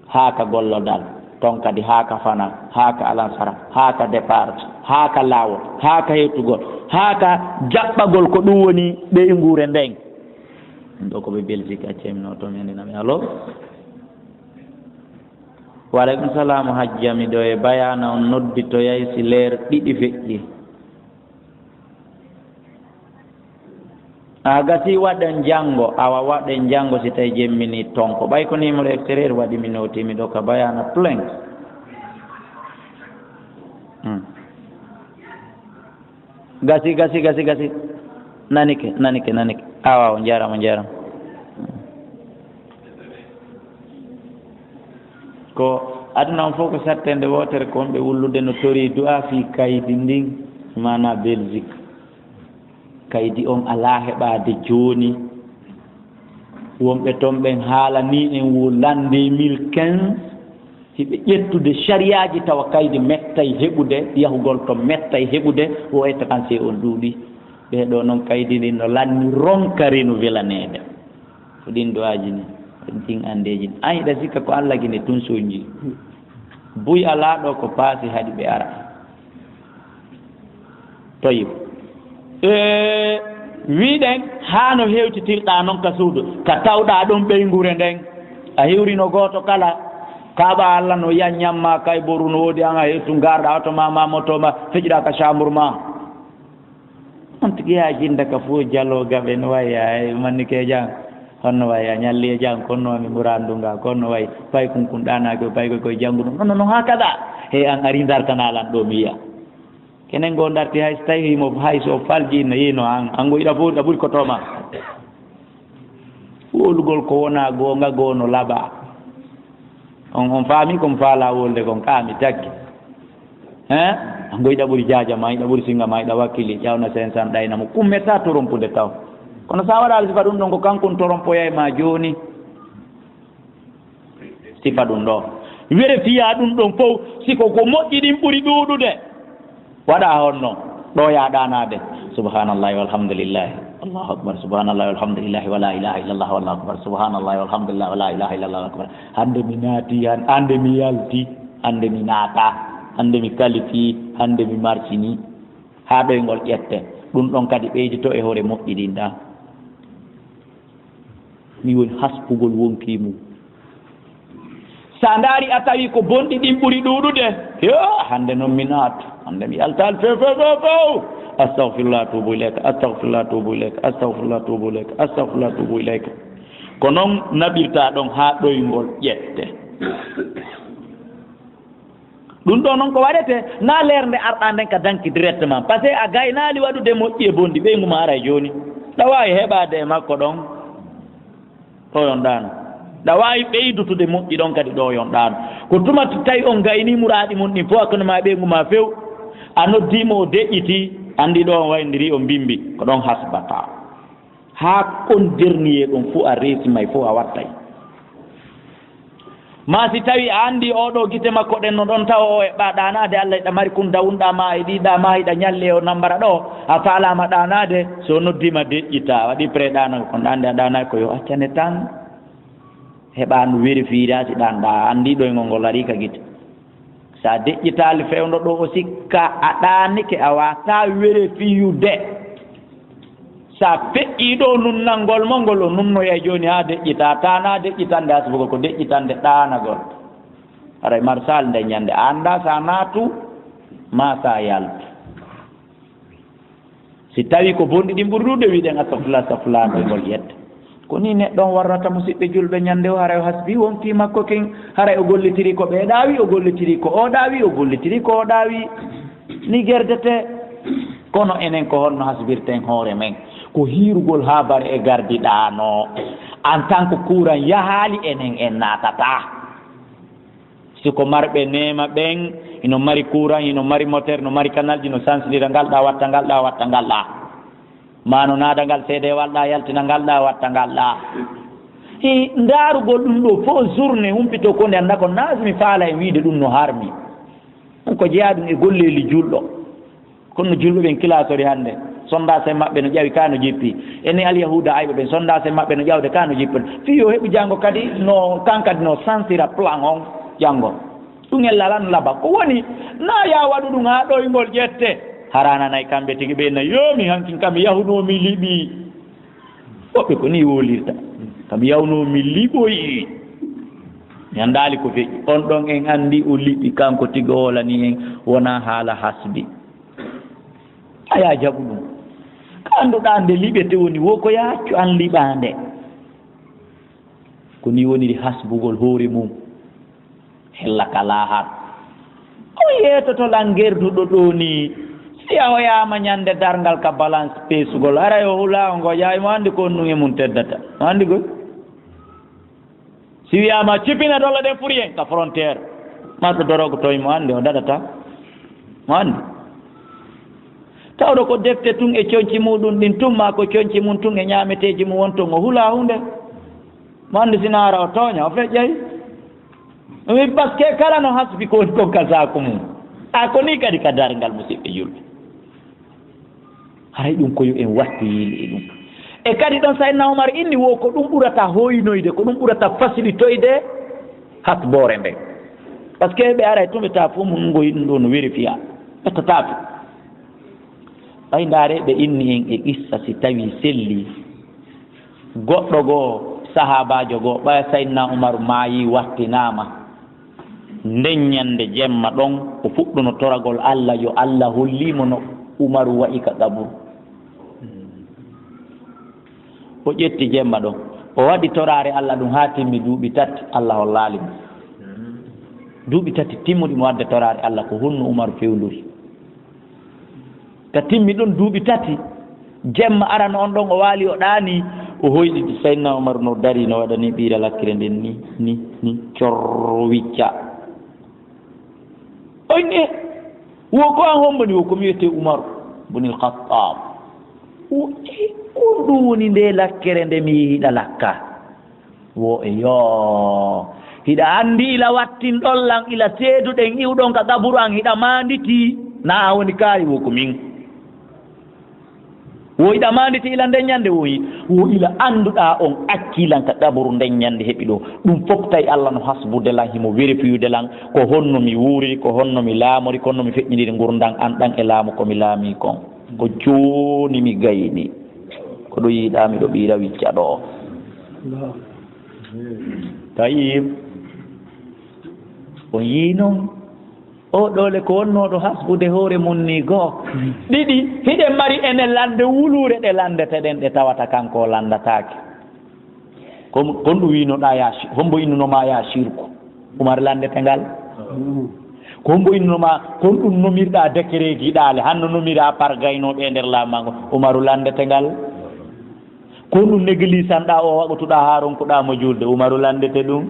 Haa ka gollodal, ton kadi haa ka fana, haa ka alansara, haa ka départ, haa ka laawol, haa ka hettugol, haa ka jaɓɓagol ko ɗum woni ɓeynguure nden. Ɗum ɗo ko ɓe Belgique accemino to mi andinami. Allo? Wa aleykum salam, Hajja, miɗo e Bayana, on nodditoyay si leer ɗiɗi feƴƴi. A gasi, waɗen janngo, awa waɗen janngo si tawi jemmini ton. Ko ɓay ko numéro extérieur waɗi mi nooti, miɗo ka Bayana plein. Hmm. Gasi, gasi, gasi, gasi. Nanike, nanike, nanike. Awa, on jarama, on jarama. Ko aduna on fof ko sattende wootere, ko wonɓe wullude no torii du'a fii kaydi ndin, maanaa Belgique. Kaydi on alaa heɓaade jooni. Wonɓe ton ɓen haalanii en wo l'an deux mille quinze, hiɓe ƴettude sariyaaji tawa kaydi mettay heɓude, yahugol to mettay heɓude, wo étranger on ɗuuɗi. Ɓee ɗoo non kaydi ndin no lanni ronka renouvelanede. Ko ɗin du'aaji ni, ko ɗin anndeeji ni. An hiɗa sikka ko Alla gine tun sonji. Buy alaa ɗoo ko paasi haɗi ɓe ara. Toyib. E, wiɗen haa no hewtitirɗaa non ka suudu, ka tawɗaa ɗon ɓeynguure nden. A hiwrino gooto kala, kaɓa Alla no yan ñamma kay boru no woodi an a hettu ngarɗa oto ma, ma moto ma, feƴuɗaa ka chambre ma. On tigi yaa jinda ka fof jaloo gaɓe no wayi ay mannike jang. Honno wayi a ñalli e jang, kono mi ɓuraandu nga, kono wayi pay kun kun ɗaanaaki o pay koy koy janngu ɗum. Non, non, non, haa kada. He an ari ndartana lan ɗo mi yi'a. Kenen go ndarti hay so tawi mo hay so falji no yino an, an go iɗa ɓuri, a ɓuri ko toma. Wowlugol ko wona goonga goo no laɓa. On, on faami ko mi faala wolde kon, ka mi taggi. Hein? An go iɗa ɓuri jaaja ma, iɗa ɓuri singa ma, iɗa wakkili, ƴawna cinq cents ɗayna mo. Kummeta torompude taw. Kono sa waɗaali sifa ɗum ɗon ko kankun torompoyay ma jooni. Sifa ɗum ɗo. Were fiya ɗum ɗon fof, si ko ko moƴƴi ɗin ɓuri ɗuuɗude. Waɗa honno? Ɗo ya ɗaanaade. Subhanallahi walhamdulillahi. Allahu akbar. Subhanallahi walhamdulillahi wala ilaha illallah wallahu akbar. Subhanallahi walhamdulillahi wala ilaha illallah wallahu akbar. Hande mi naati, han-, hande mi yalti, hande mi naata, hande mi kalifi, hande mi marcini. Haa ɗoyngol ƴette. Ɗum ɗon kadi ɓeydito e hoore moƴƴi ɗin ɗa. Mi woni hasbugol wonkii mum. Sa ndaari a tawi ko bonɗi ɗin ɓuri ɗuuɗude. Yo, hande non mi naatu. Hande mi yaltaali few, few, few, few. Astaghfirullah, tuubu ilayka. Astaghfirullah, tuubu ilayka. Astaghfirullah, tuubu ilayka. Astaghfirullah, tuubu ilayka. Ko non naɓirta ɗon haa ɗoyngol ƴette. Ɗum ɗo noon ko waɗete, na leer nde arɗa nden ka danki directement. Parce que a gaynaali waɗude moƴƴi e bonɗi, ɓeyngu ma aray jooni. Ɗa waawi heɓaade e makko ɗon, ɗo yonɗaano. Ɗa waawi ɓeydutude moƴƴi ɗon kadi ɗo yonɗaano. Ko tuma tawi on gayni muraaɗi mon ɗin fof hakkunde ma e ɓeyngu ma few, a noddii mo o deƴƴitii, anndi ɗo on wayndiri on mbimbi, ko ɗon hasbata. Haa on dernier ɗon fof a reesi may fof a wattay. Ma si tawi a anndi oo ɗoo gite makko ɗen no ɗon tawa o eɓɓa ɗaanaade Alla, hiɗa mari kun dawunɗa ma e ɗiɗa ma hiɗa ñalli e o nambara ɗoo, a faalaama ɗaanaade, so o noddiima deƴƴita, a waɗi prêt ɗaanagol, kono ɗaande a ɗaanaaki ko yo accane tan. Heɓa no vérifier si ɗaanɗa, a anndi ɗoyngol ngol arii ka gite. Sa deƴƴitaali fewndo ɗo o sikka a ɗaanike a waataa vérifier. Sa feƴƴii ɗo nunnangol mo ngol o nunnoyay jooni haa deƴƴita, ta na deƴƴitande hasbugol ko deƴƴitande ɗaanagol. Haray marsal nde ñande a annda sa naatu ma sa yaltu. Si tawi ko bonɗi ɗin ɓuri ɗuuɗde, wiɗen astafurlah, astafurlah, ɗoyngol ƴette. Ko ni neɗɗo on warrata, musiɓɓe julɓe, ñande o haray o hasbi wonkii makko kin, haray o gollitiri ko ɓee ɗaawi, o gollitiri ko oo ɗaawi, o gollitiri ko oo ɗaawi. Ni gerdete. Kono enen ko honno hasbirten hoore men? Ko hiirugol haabare e gardi ɗaano. En tant que courant yahaali, enen en naatata. Si ko marɓe neema ɓen, hino mari courant, hino mari moteur, no mari canal ji, no sansindira ngal ɗa, watta ngal ɗa, watta ngal ɗa. Ma no naada ngal seedewal ɗa, yaltina ngal ɗa, watta ngal ɗa. Hi, ndaarugol ɗum ɗo fof journée humpito ko nde annda ko naas mi faala e wiide ɗum no harmi. Ɗum ko jeyaa ɗum e golleeli julɗo. Kono no julɓe ɓen kilasori hannde, sondage en maɓɓe no ƴawi ka no jippi. Enen alyahuuda ayɓe ɓen, sondage en maɓɓe no ƴawde ka no jippi. Fii yo heɓu janngo kadi no, kan kadi no sansira plan on janngo. Ɗum en lalan laba. Ko woni, na ya waɗu ɗum haa ɗoyngol ƴette. Hara nanay kamɓe tigi ɓe na, yo mi hankin kam yahuno mi liɓi. Woɓɓe ko ni wolirta. Kam yawno mi liɓoyi. Mi anndaali ko feƴƴi. On ɗon en anndi o liɓi, kanko tigi o hoolani en, wonaa haala hasbi. Aya jaɓu ɗum. Ka annduɗaa nde liɓete woni wo ko ya accu an liɓaande. Ko ni woniri hasbugol hoore mum. Hella ka laahat. O yeetoto lan gerduɗo ɗo ni. Si a hoyaama ñande darngal ka balance peesugol, haray o hulaa o ngoƴaay, mo anndi ko on ɗum e mum teddata. Mo anndi koy? Si wiyaama cipina dolla ɗen furiyen ka frontière, marɗo dorogu toy mo anndi, o daɗata mo anndi. Tawɗo ko defte tun e conci muɗum ɗin tun, maa ko conci mum tun e ñaameteeji mum won ton, o hulaa huunde. Mo anndi si naara o tooña, o feƴƴay. Ɗum wi, parce que kala no hasbi ko woni kon ka saaku mum. A ko nii kadi ka darngal, musiɓɓe julɓe. Haray ɗum ko yo en wattu yiili e ɗum. E kadi ɗon Sayyidina Umar inni wo ko ɗum ɓurata hoynoyde, ko ɗum ɓurata fasilitoyde hasboore nden. Parce que ɓe aray tun ɓe tawa fof mun ngo yiɗum ɗo no vérifiya. Ɓe tataɓe. Ɓay ndaare ɓe inni en e qissa si tawi selli. Goɗɗo goo, sahaabaajo goo, ɓaya Sayyidina Umar maayi, wattinaama. Nden ñande jemma ɗon, o fuɗɗuno toragol Allah, yo Allah hollii mo no Umaru wa'i ka qaburu. O ƴetti jemma ɗon, o waɗi toraare Allah ɗum haa timmi duuɓi tati, Allah hollaali mo. Duuɓi tati timmuɗi mo waɗde toraare Allah, ko honno Umaru fewndori? Ka timmi ɗon duuɓi tati, jemma arano on ɗon o waali, o ɗaani, o hoyɗiti. Sayyidina Umar no dari, no waɗani ɓiira lakkere nden ni, ni, ni, corro wicca. O inni, "E, wo ko an hombo ni?" "Wo ko mi wiyetee Umar bunil Khattab." "O, e, ko ɗum woni nde lakkere nde mi yi'i hiɗa lakka?" Wo e yoo, hiɗa anndi ila wattinɗon lan, ila seeduɗen iwɗon ka qaburu an, hiɗa maanditi, na a woni kaayi? Wo ko min. Wo hiɗa maanditi ila nden ñande woyi, wo ila annduɗaa on accii lan ka qaburu nden ñande heɓi ɗo. Ɗum fof tawi Allah no hasbude lan, himo werefiyude lan, ko honno mi wuuriri, ko honno mi laamori, ko honno mi feƴƴindiri ngurndan an ɗan e laamu ko mi laamii kon. Ko jooni mi gayni. Ko ɗo yiiɗaa miɗo ɓiira wicca ɗo. Tayyib. On yii non? O ɗoole ko wonnooɗo hasbude hoore mun ni goo. Ɗiɗi, hiɗen mari enen lande wuluure ɗe landete ɗen, ɗe tawata kanko o landataake. Ko, kon ɗum wiinoɗaa yaa ci-, hombo innuno ma yaa cirku? Umar landete ngal. Ko hombo innuno ma, kon ɗum nomirɗaa décret giɗaale, hanno nomiraa pargaynooɓe e nder laamango, Umaru landete ngal. Ko honɗum neglisanɗaa o, waɗutuɗaa haa ronkuɗaa mo juulde? Umaru lanndete ɗum.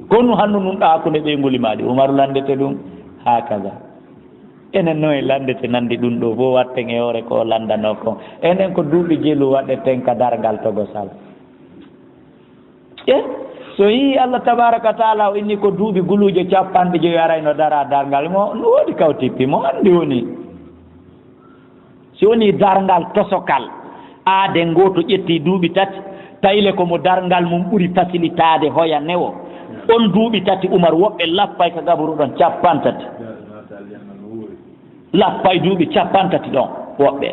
Ko honɗum hanno nunɗaa hakkunde ɓeynguuli maa ɗi? Umaru lanndete ɗum. Haakaza. Enen noon en lanndete nanndi ɗum ɗoo fof, watten e hoore ko o lanndanoo kon. Enen ko duuɓi jelu waɗeten ka darngal togosal. E so yii Allah tabaaraka wa taala o inni ko duuɓi guluuje capanɗe jowi arayno dara darngal mo, no woodi kaw tippi mo, anndi woni. Si wonii darngal tosokal, aaden ngoo to ƴetti duuɓi tati, tayle ko mo darngal mum ɓuri fasilitaade hoya newo. On duuɓi tati, Umar, woɓɓe lappay ka gaburu ɗon cappanɗe tati. Lappay duuɓi cappanɗe tati ɗon, woɓɓe.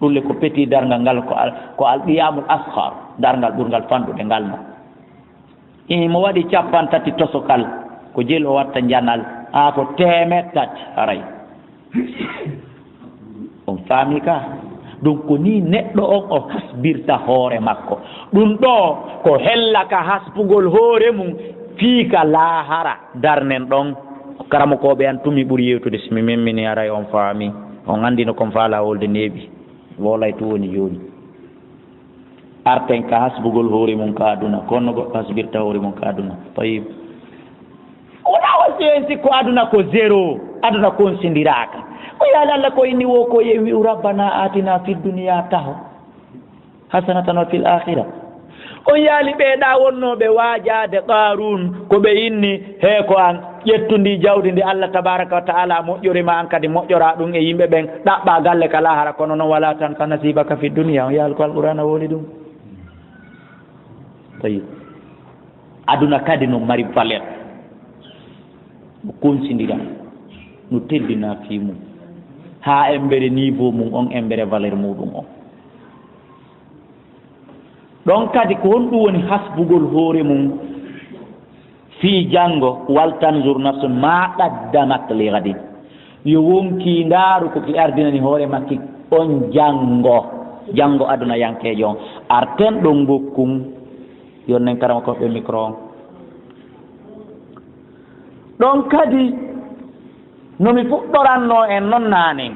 Ɗum le ko petit darngal ngal, ko al, ko al qiyamul asghar, darngal ɓurngal fanɗude ngal no. Ii, mo waɗi cappanɗe tati tosokal, ko jel o watta njanal, haa ko teemeɗɗe tati haray. On faami ka? Ɗum ko nii neɗɗo on o hasbirta hoore makko. Ɗum ɗoo ko hella ka hasbugol hoore mum fii ka laahara darnen ɗon. Karamokooɓe an tumi ɓuri yewtude, si mi memmini haray on faami. On anndi no kon faalaa wolde neeɓi. Woolay tu woni jooni. Arten ka hasbugol hoore mum ka aduna, ko honno goɗɗo hasbirta hoore mum ka aduna. Tayib. Wona o si en sikko aduna ko zéro, aduna konsindiraaka. Ko yaali Allah ko inni wo ko yewi wi'u, "Rabbana atina fid dunya taho hasanatan wa fil akhirah." On yaali ɓee ɗaa wonnooɓe waajaade Qaaruun, ko ɓe inni, "Hee ko an, ƴettu ndi jawdi ndi Allah tabaaraka wa ta'ala moƴƴori ma, an kadi moƴƴoraa ɗum e yimɓe ɓen, ɗaɓɓaa galle ka laahara, kono non wala tansa nasibaka fi dunya." On yaali ko Alqur'aana woli ɗum. Tayyib. Aduna kadi no mari valeur. No konsindira, no teddina fii mum. Haa embere niveau mum on, embere valeur muɗum on. Ɗon kadi, ko honɗum woni hasbugol hoore mum fii janngo? "Wal tanzur nafsun ma qaddamat li ghadin." Yo wonkii ndaaru ko ki ardinani hoore makki on janngo. Janngo aduna yankeejo on. Arten ɗon ngokkun. Yonnen karamokooɓe micro on. Ɗon kadi, no mi fuɗɗorannoo en non naane,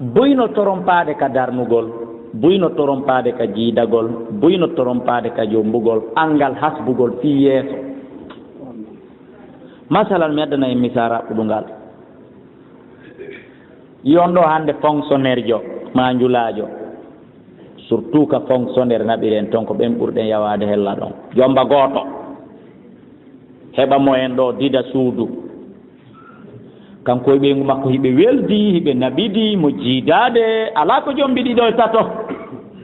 boyno torompaade ka darnugol. Buy no torompaade ka jiidagol, buy no torompaade ka jombugol, anngal hasbugol fii yeeso. Masalan, mi addana en misaal raɓɓuɗungal. Yi on ɗoo hannde fonctionnaire jo, maa njulaajo. Surtout ka fonctionnaire naɓiren ton, ko ɓen ɓurɗen yawaade hella ɗon. Jomba gooto. Heɓa mo en ɗoo dida suudu. Kanko e ɓeyngu makko hiɓe weldi, hiɓe naɓidi mo jiidaade, alaa ko jombi ɗiɗo e tato.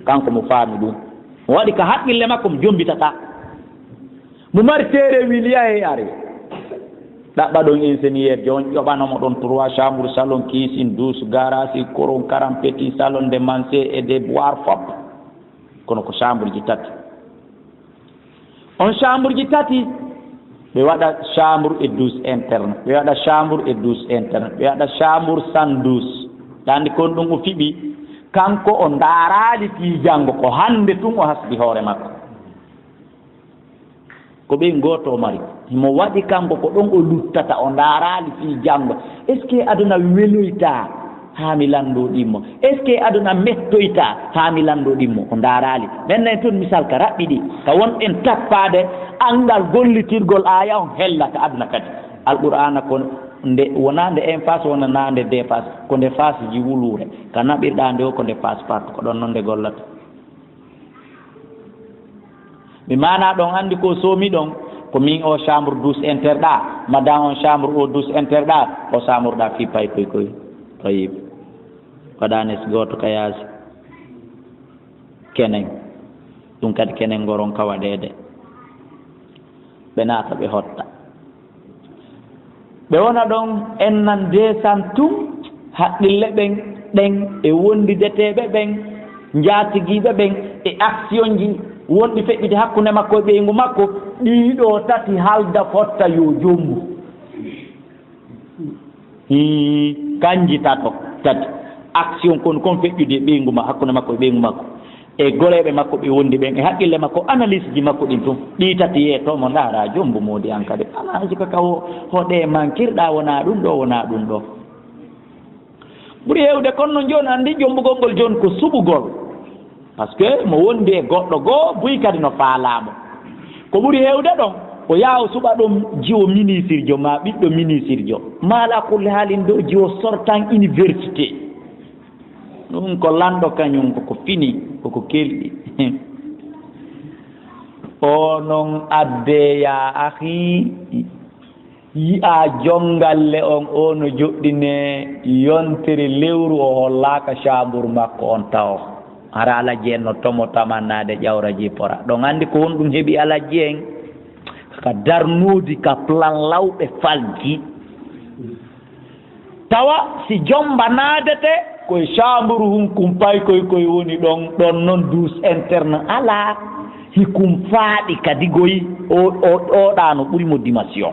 Kanko mo faami ɗum. Mo waɗi ka haqqille makko mo jombitataa. Mo mari teere wili yahe ari. Ɗaɓɓa ɗon ingénieur jo on ƴoɓano mo ɗon trois chambres, salon, cuisine, douche, garage, coron, karam, petit salon de manger et de boire fop. Kono ko chambre ji tati. On chambre ji tati, ɓe waɗa chambre et douche interne, ɓe waɗa chambre et douche interne, ɓe waɗa chambre sans douche. Ɗa anndi kon ɗum o fiɓi, kanko o ndaaraali fii janngo, ko hannde tun o hasbi hoore makko. Ko ɓey gooto o mari. Mo waɗi kanko ko ɗon o luttata, o ndaaraali fii janngo. Est-ce que aduna weloyta haa mi lanndoo ɗimmo? Est-ce que aduna mettoyta haa mi lanndoo ɗimmo? O ndaaraali. Men nay toon misal ka raɓɓiɗi, ka wonɗen tappaade anngal gollitirgol aaya on hella ka aduna kadi. Alqur'aana ko nde, wonaa nde en face, wonaa nde deux face, ko nde face ji wuluure. Ka naɓirɗaa nde o ko nde face partout, ko ɗon non nde gollata. Mi maana ɗon anndi ko soomi ɗon, ko min o chambre douche inter ɗa, madame on chambre o douche inter ɗa, o chambre ɗa fii pay koy koy. Tayib. Waɗanes gooto ka yaasi. Kenen. Ɗum kadi kenen ngoron ka waɗeede. Ɓe naata ɓe hotta. Ɓe wona ɗon, en nan deesan tun, haqqille ɓen, ɗen e wondideteeɓe ɓen, njaatigiiɓe ɓen, e aksiyonji wonɗi feƴƴude hakkunde makko e ɓeyngu makko, ɗii ɗoo tati halda fotta yo jombu. Hii, kanji tato, tati. Aksiyon kon, kon feƴƴude e ɓeyngu ma, hakkunde makko e ɓeyngu makko. E goreeɓe makko ɓe wondi ɓen, e haqqille makko, analyse ji makko ɗin tun. Ɗii tati yeeto mo ndaara jombu moodi an kadi. Alaa sika ka wo, hoɗe mankirɗa wona ɗum ɗo, wona ɗum ɗo. Ɓuri heewde kon no jooni anndi jombugol ngol jooni ko suɓugol. Parce que mo wondi e goɗɗo goo, buy kadi no faalaa mo. Ko ɓuri heewde ɗon, o yaha o suɓa ɗon jiwo ministirjo maa ɓiɗɗo ministirjo. Maa alaa kulli haalin dow jiwo sortan université. Ɗum ko lanɗo kañum, koko fini, koko kelɗi. O non adde, yaa ahi, yi'a jongalle on, o no joɗɗine yontere lewru, o hollaaka caambur makko on tawo. Hara Alhaji en no tomo tamannaade ƴawra jipora. Ɗon anndi ko honɗum heɓi Alhaji en? Ka darnuudi ka plan lawɓe falji. Tawa si jomba naadete, koye caamburu hun kumpay koy koy woni ɗon, ɗon non douche interne alaa. Hikum faaɗi kadi goy, o, o, o ɗaano ɓuri mo dimension.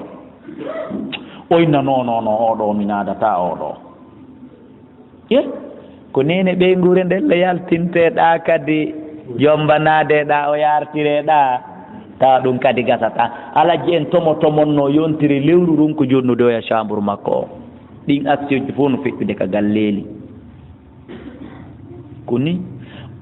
O inna, "Non, non, non, oɗo mi naadata oɗo." E, ko neene ɓeynguure nden le yaltinteɗaa kadi, jomba naadeɗaa, o yartireɗaa, tawa ɗum kadi gasata. Alhaji en tomo tomonno yontiri lewru ɗum ko jonnude oya caambur makko o. Ɗin aksiyoji fof no feƴƴude ka galleeli. Ko ni,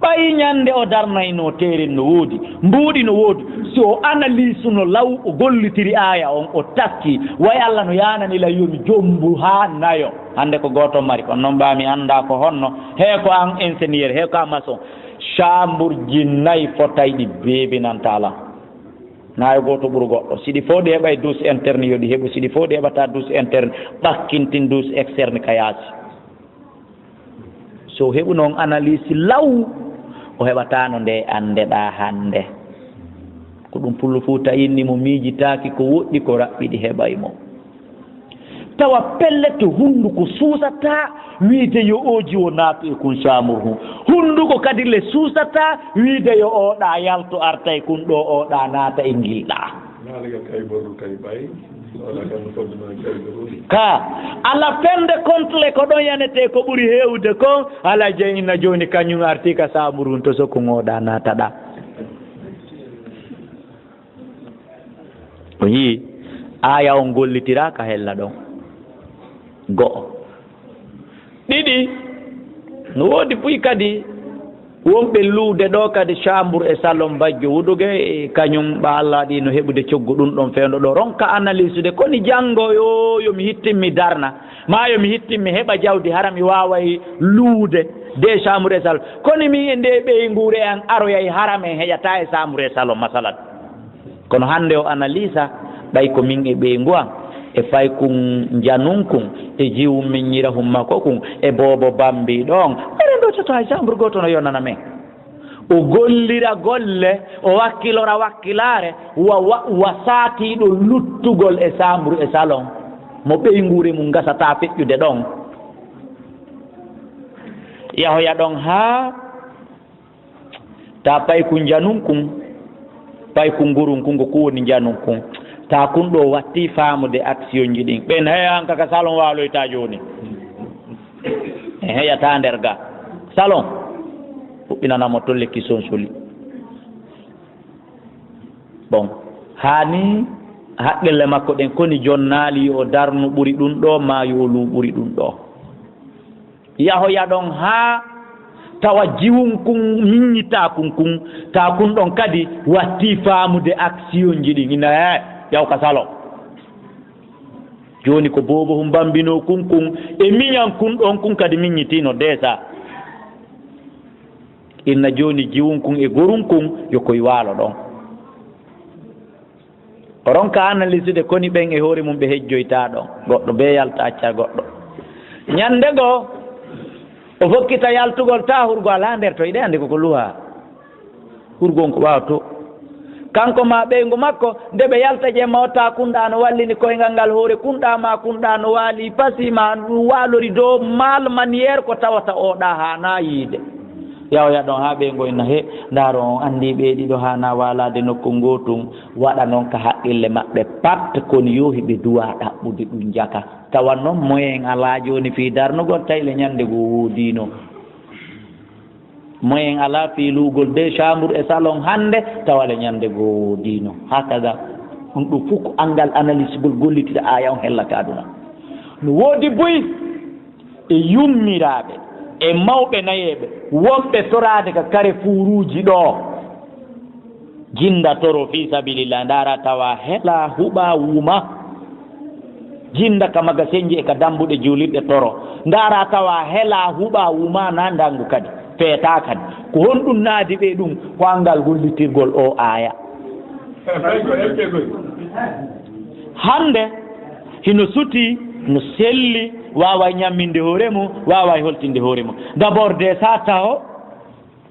ɓay ñande o darnayno teeren no woodi, mbuuɗi no woodi, si o analyse no law, o gollitiri aaya on, o taski, way Alla no yaanani la yomi jombu haa nayo. Hande ko gooto mari, kono noon ɓaa mi anndaa ko honno, hee ko an ingénieur, hee ko an maçon. Caamburji nay fotay ɗi beebinanta lan. Nayo gooto ɓuru goɗɗo. Si ɗi fof ɗi heɓay douche interne, yo ɗi heɓu. Si ɗi fof ɗi heɓataa douche interne, ɓakkintin douche externe ka yaasi. So heɓuno on analyse law, o heɓataano nde anndeɗaa hannde. Ko ɗum Pullo Fuuta inni mo miijitaaki ko woɗɗi, ko raɓɓiɗi heɓay mo. Tawa pellet, hunnduko suusataa wiide yo oo jiwo naatu e kun caamur hun. Hunnduko kadi le suusataa wiide yo oo ɗaa yaltu arta e kun ɗoo, oo ɗaa naata e ngil ɗaa. Ka ala fende kontle ko ɗon yanetee ko ɓuri heewde kon, ala jeyina jooni kañum artii ka saaburu to sokku ŋooɗa naataɗa. O yii aaya on gollitiraa ka hella ɗon. Go'o. Ɗiɗi, no woodi buy kadi Wonɓe luude ɗo kadi, chambre e salon bajjo Wuduge, e kañum ɓa Allah ɗi no heɓude coggu ɗum ɗon fewndo ɗo. Ronka analysude, koni janngo yo, yo mi hittin mi darna, ma yo mi hittin mi heɓa jawdi, hara mi waaway luude de chambre e salon. Koni min e nde ɓeynguure an aroyay, hara men heƴata e chambre e salon, masalan. Kono hannde o analysa, ɓay ko min e ɓeyngu an, e faykun njanun kun, e jiwun min ñirahun makko kun, e boobo bambi ɗon. Eɗen ɗo cotto hay chambre gooto no yonana men. O gollira golle, o wakkilora wakkilaare, wa, wa, wa saatiiɗo luttugol e chambre e salon. Mo ɓeynguure mum gasata feƴƴude ɗon. Yahoya ɗon haa ta paykun njanun kun, paykun ngurun kun, ko kun woni njanun kun. Ta kun ɗo watti faamude action ji ɗin. Ɓen heya an kaka salon waaloyta jooni. En heyata nder ga. Salon. Fuɗɗinana mo tolle ki sonsoli. Bon. Hani haqqille makko ɗen koni jonnaali yo o darnu ɓuri ɗum ɗo, ma yo o luu ɓuri ɗum ɗo. Yahoya ɗon haa tawa jiwun kun miññitaa kun kun, ta kun ɗon kadi watti faamude action ji ɗin. Ina, eh, yaw ka salon. Jooni ko boobo hum bambinoo kun kun, e miñan kun ɗon kun kadi miññitiino deesa. Inna jooni jiwun kun e gorun kun, yo koy waalo ɗon. O ronka analysude koni ɓen e hoore mum ɓe hejjoytaa ɗon. Goɗɗo bee yalta acca goɗɗo. Ñande goo, o fokkita yaltugol, ta hurgo alaa nder, to iɗe anndi koko luhaa. Hurgo on ko ɓaawo to. Kanko ma ɓeyngu makko, nde ɓe yalta jemma o, ta kunɗa no wallini koyngal ngal hoore, kunɗa ma kunɗa no waali, pasi ma ɗum waalori dow mal manière ko tawata o ɗa haana yiide. Yahoya ɗon haa ɓeyngu inna he, ndaaro on anndi ɓe ɗiɗo haana waalaade nokku ngootun, waɗa non ka haqqille maɓɓe pat, kono yo hiɓe duwa ɗaɓɓude ɗum jaka. Tawa non moyen alaa jooni fii darnugol, tawi le ñande goo woodiino. Moyen alaa fii luugol de chambre e salon hannde, tawa le ñande goo woodiino. Hakaza, ɗum ɗum fof ko anngal analyse gol gollitira aaya on hellaka aduna. No woodi buy e yummiraaɓe e mawɓe nayeeɓe wonɓe toraade ka carrefour uji ɗo. Jinda toro fii sabilillah, ndaara tawa hela huɓa wuma. Jinda ka magasinji e ka dambuɗe juulirɗe toro. Ndaara tawa hela huɓa wuma na ndangu kadi. Feeta kadi. Ko honɗum naadi ɓe ɗum? Ko anngal gollitirgol o aaya. Hannde hino suti, no selli, waaway ñamminde hoore mum, waaway holtinde hoore mum. D'abord, de sa taho,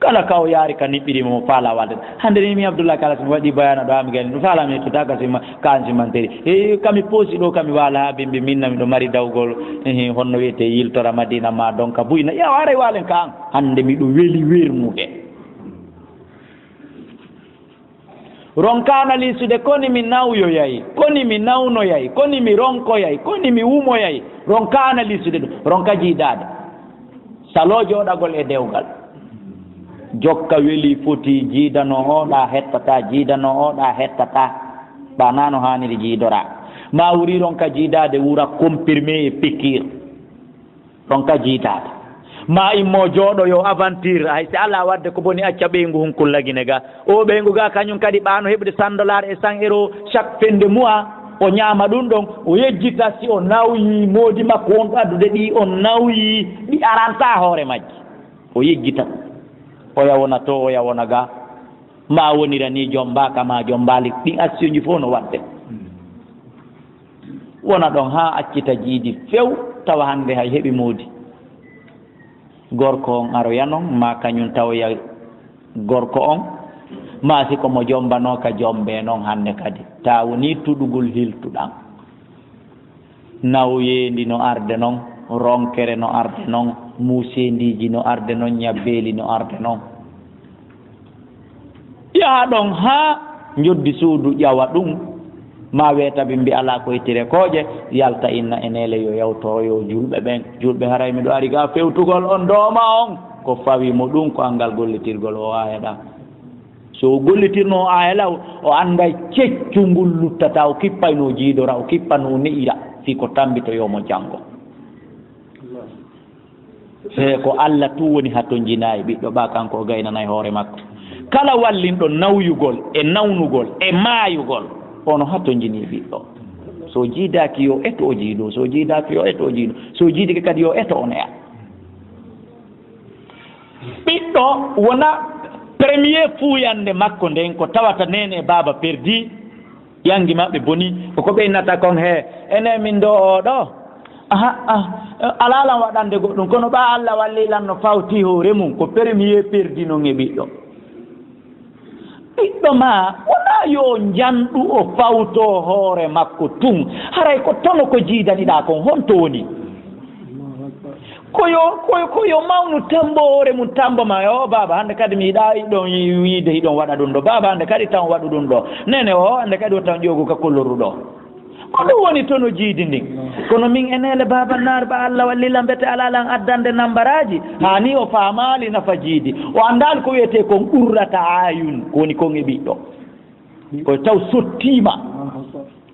kala ka o yaari ka niɓɓiri mo, mo faala walde. Hannde ni mi Abdoulaye Kala, si mi waɗi bayana ɗo, haa mi gayni, ɗum faala mi ƴettude ka sima, ka an simanteri. E, ka mi poosi ɗo, ka mi waala haa bimbi, min na miɗo mari dawgol, ehe, honno wiyetee, yiltora Madina ma, donc, ka buyna. Yaw, haray waalen ka an. Hannde miɗo weli wernude. Ronka analysude, koni mi nawyoyay, koni mi nawnoyay, koni mi ronkoyay, koni mi wumoyay. Ronka analysude ɗum, ronka jiidaade. Saloo jooɗagol e dewgal. Jokka weli foti, jiidano o ɗa hettata, jiidano o ɗa hettata. Ɓa na no haaniri jiidoraa. Ma wuri ronka jiidaade, wura comprimé e pikiir. Ɗon ka jiitaade. Ma immo jooɗo yo aventure, hay si alaa waɗde ko boni, acca ɓeyngu hun kulla Gine ga. O ɓeyngu ga kañum kadi ɓaano heɓude cent dollars e cent euros chaque fin de mois, o ñaama ɗum ɗon, o yejjita si o nawyi moodi makko wonɗo addude ɗi, o nawyi ɗi aranta hoore majji. O yejjita. Oya wona to, oya wona ga. Ma wonira ni jombaaka, ma jombaali. Ɗin action ji fof no waɗde. Wona ɗon haa accita jiidi few, tawa hannde hay heɓi moodi. Gorko on aroya non, ma kañum tawoya gorko on, ma si ko mo jombanoo ka jombe non hannde kadi. Taa woni tuɗugol hiltuɗan. Nawyeendi no arde non, ronkere no arde non, muuseendiiji no arde non, ñabbeeli no arde non. Yaha ɗon haa njoddi suudu ƴawa ɗum, ma weeta bimbi alaa koytire kooƴe, yalta inna e neele yo yawtoro yo juulɓe ɓen. Juulɓe haray miɗo ari ga fewtugol on dooma on. Ko fawi mo ɗum ko anngal gollitirgol o aaya ɗa. So o gollitirno o aaya law, o annday ceccu ngul luttata, o kippayno jiidora, o kippanno o ne'ira, fii ko tambitoyo mo janngo. He ko Allah tun woni hatonjinaayi ɓiɗɗo ɓaa, kanko o gaynanay hoore makko. Kala wallinɗo nawyugol e nawnugol e maayugol, ono hatonjinii ɓiɗɗo. So jiidaaki yo eto o jiidoo, so jiidaaki yo eto o jiidoo, so jiidike kadi yo eto o neya. Ɓiɗɗo wona premier fuuyannde makko nden ko tawata neene e baaba perdi. Yangi maɓɓe boni, ko ko ɓe innata kon he, enen min ɗo o ɗo. Aha, ah, alaa lan waɗande goɗɗum, kono ɓaa Allah walli lan no fawti hoore mum, ko premier perdi non e ɓiɗɗo. Ɓiɗɗo maa, wonaa yo njanɗu o fawto hoore makko tun, haray ko tono ko jiidaniɗaa kon, honto woni? Ko yo, ko yo, ko yo mawnu tambo hoore mum, tambo ma, "O baaba, hannde kadi mi yiɗaa hiɗon yi-, wiide hiɗon waɗa ɗum ɗo. Baaba, hannde kadi tan waɗu ɗum ɗo. Nene o, hannde kadi o tan ƴoogu ka kolorru ɗo." Ko ɗum woni tono jiidi ndin. Kono min e neele baaba naar ba Allah walli lan mbete alaa lan addande nambaraaji. Haa ni o faamaali nafa jiidi. O anndaali ko wiyetee kon qurrata ayun, ko woni kon e ɓiɗɗo. Ko taw sottiima.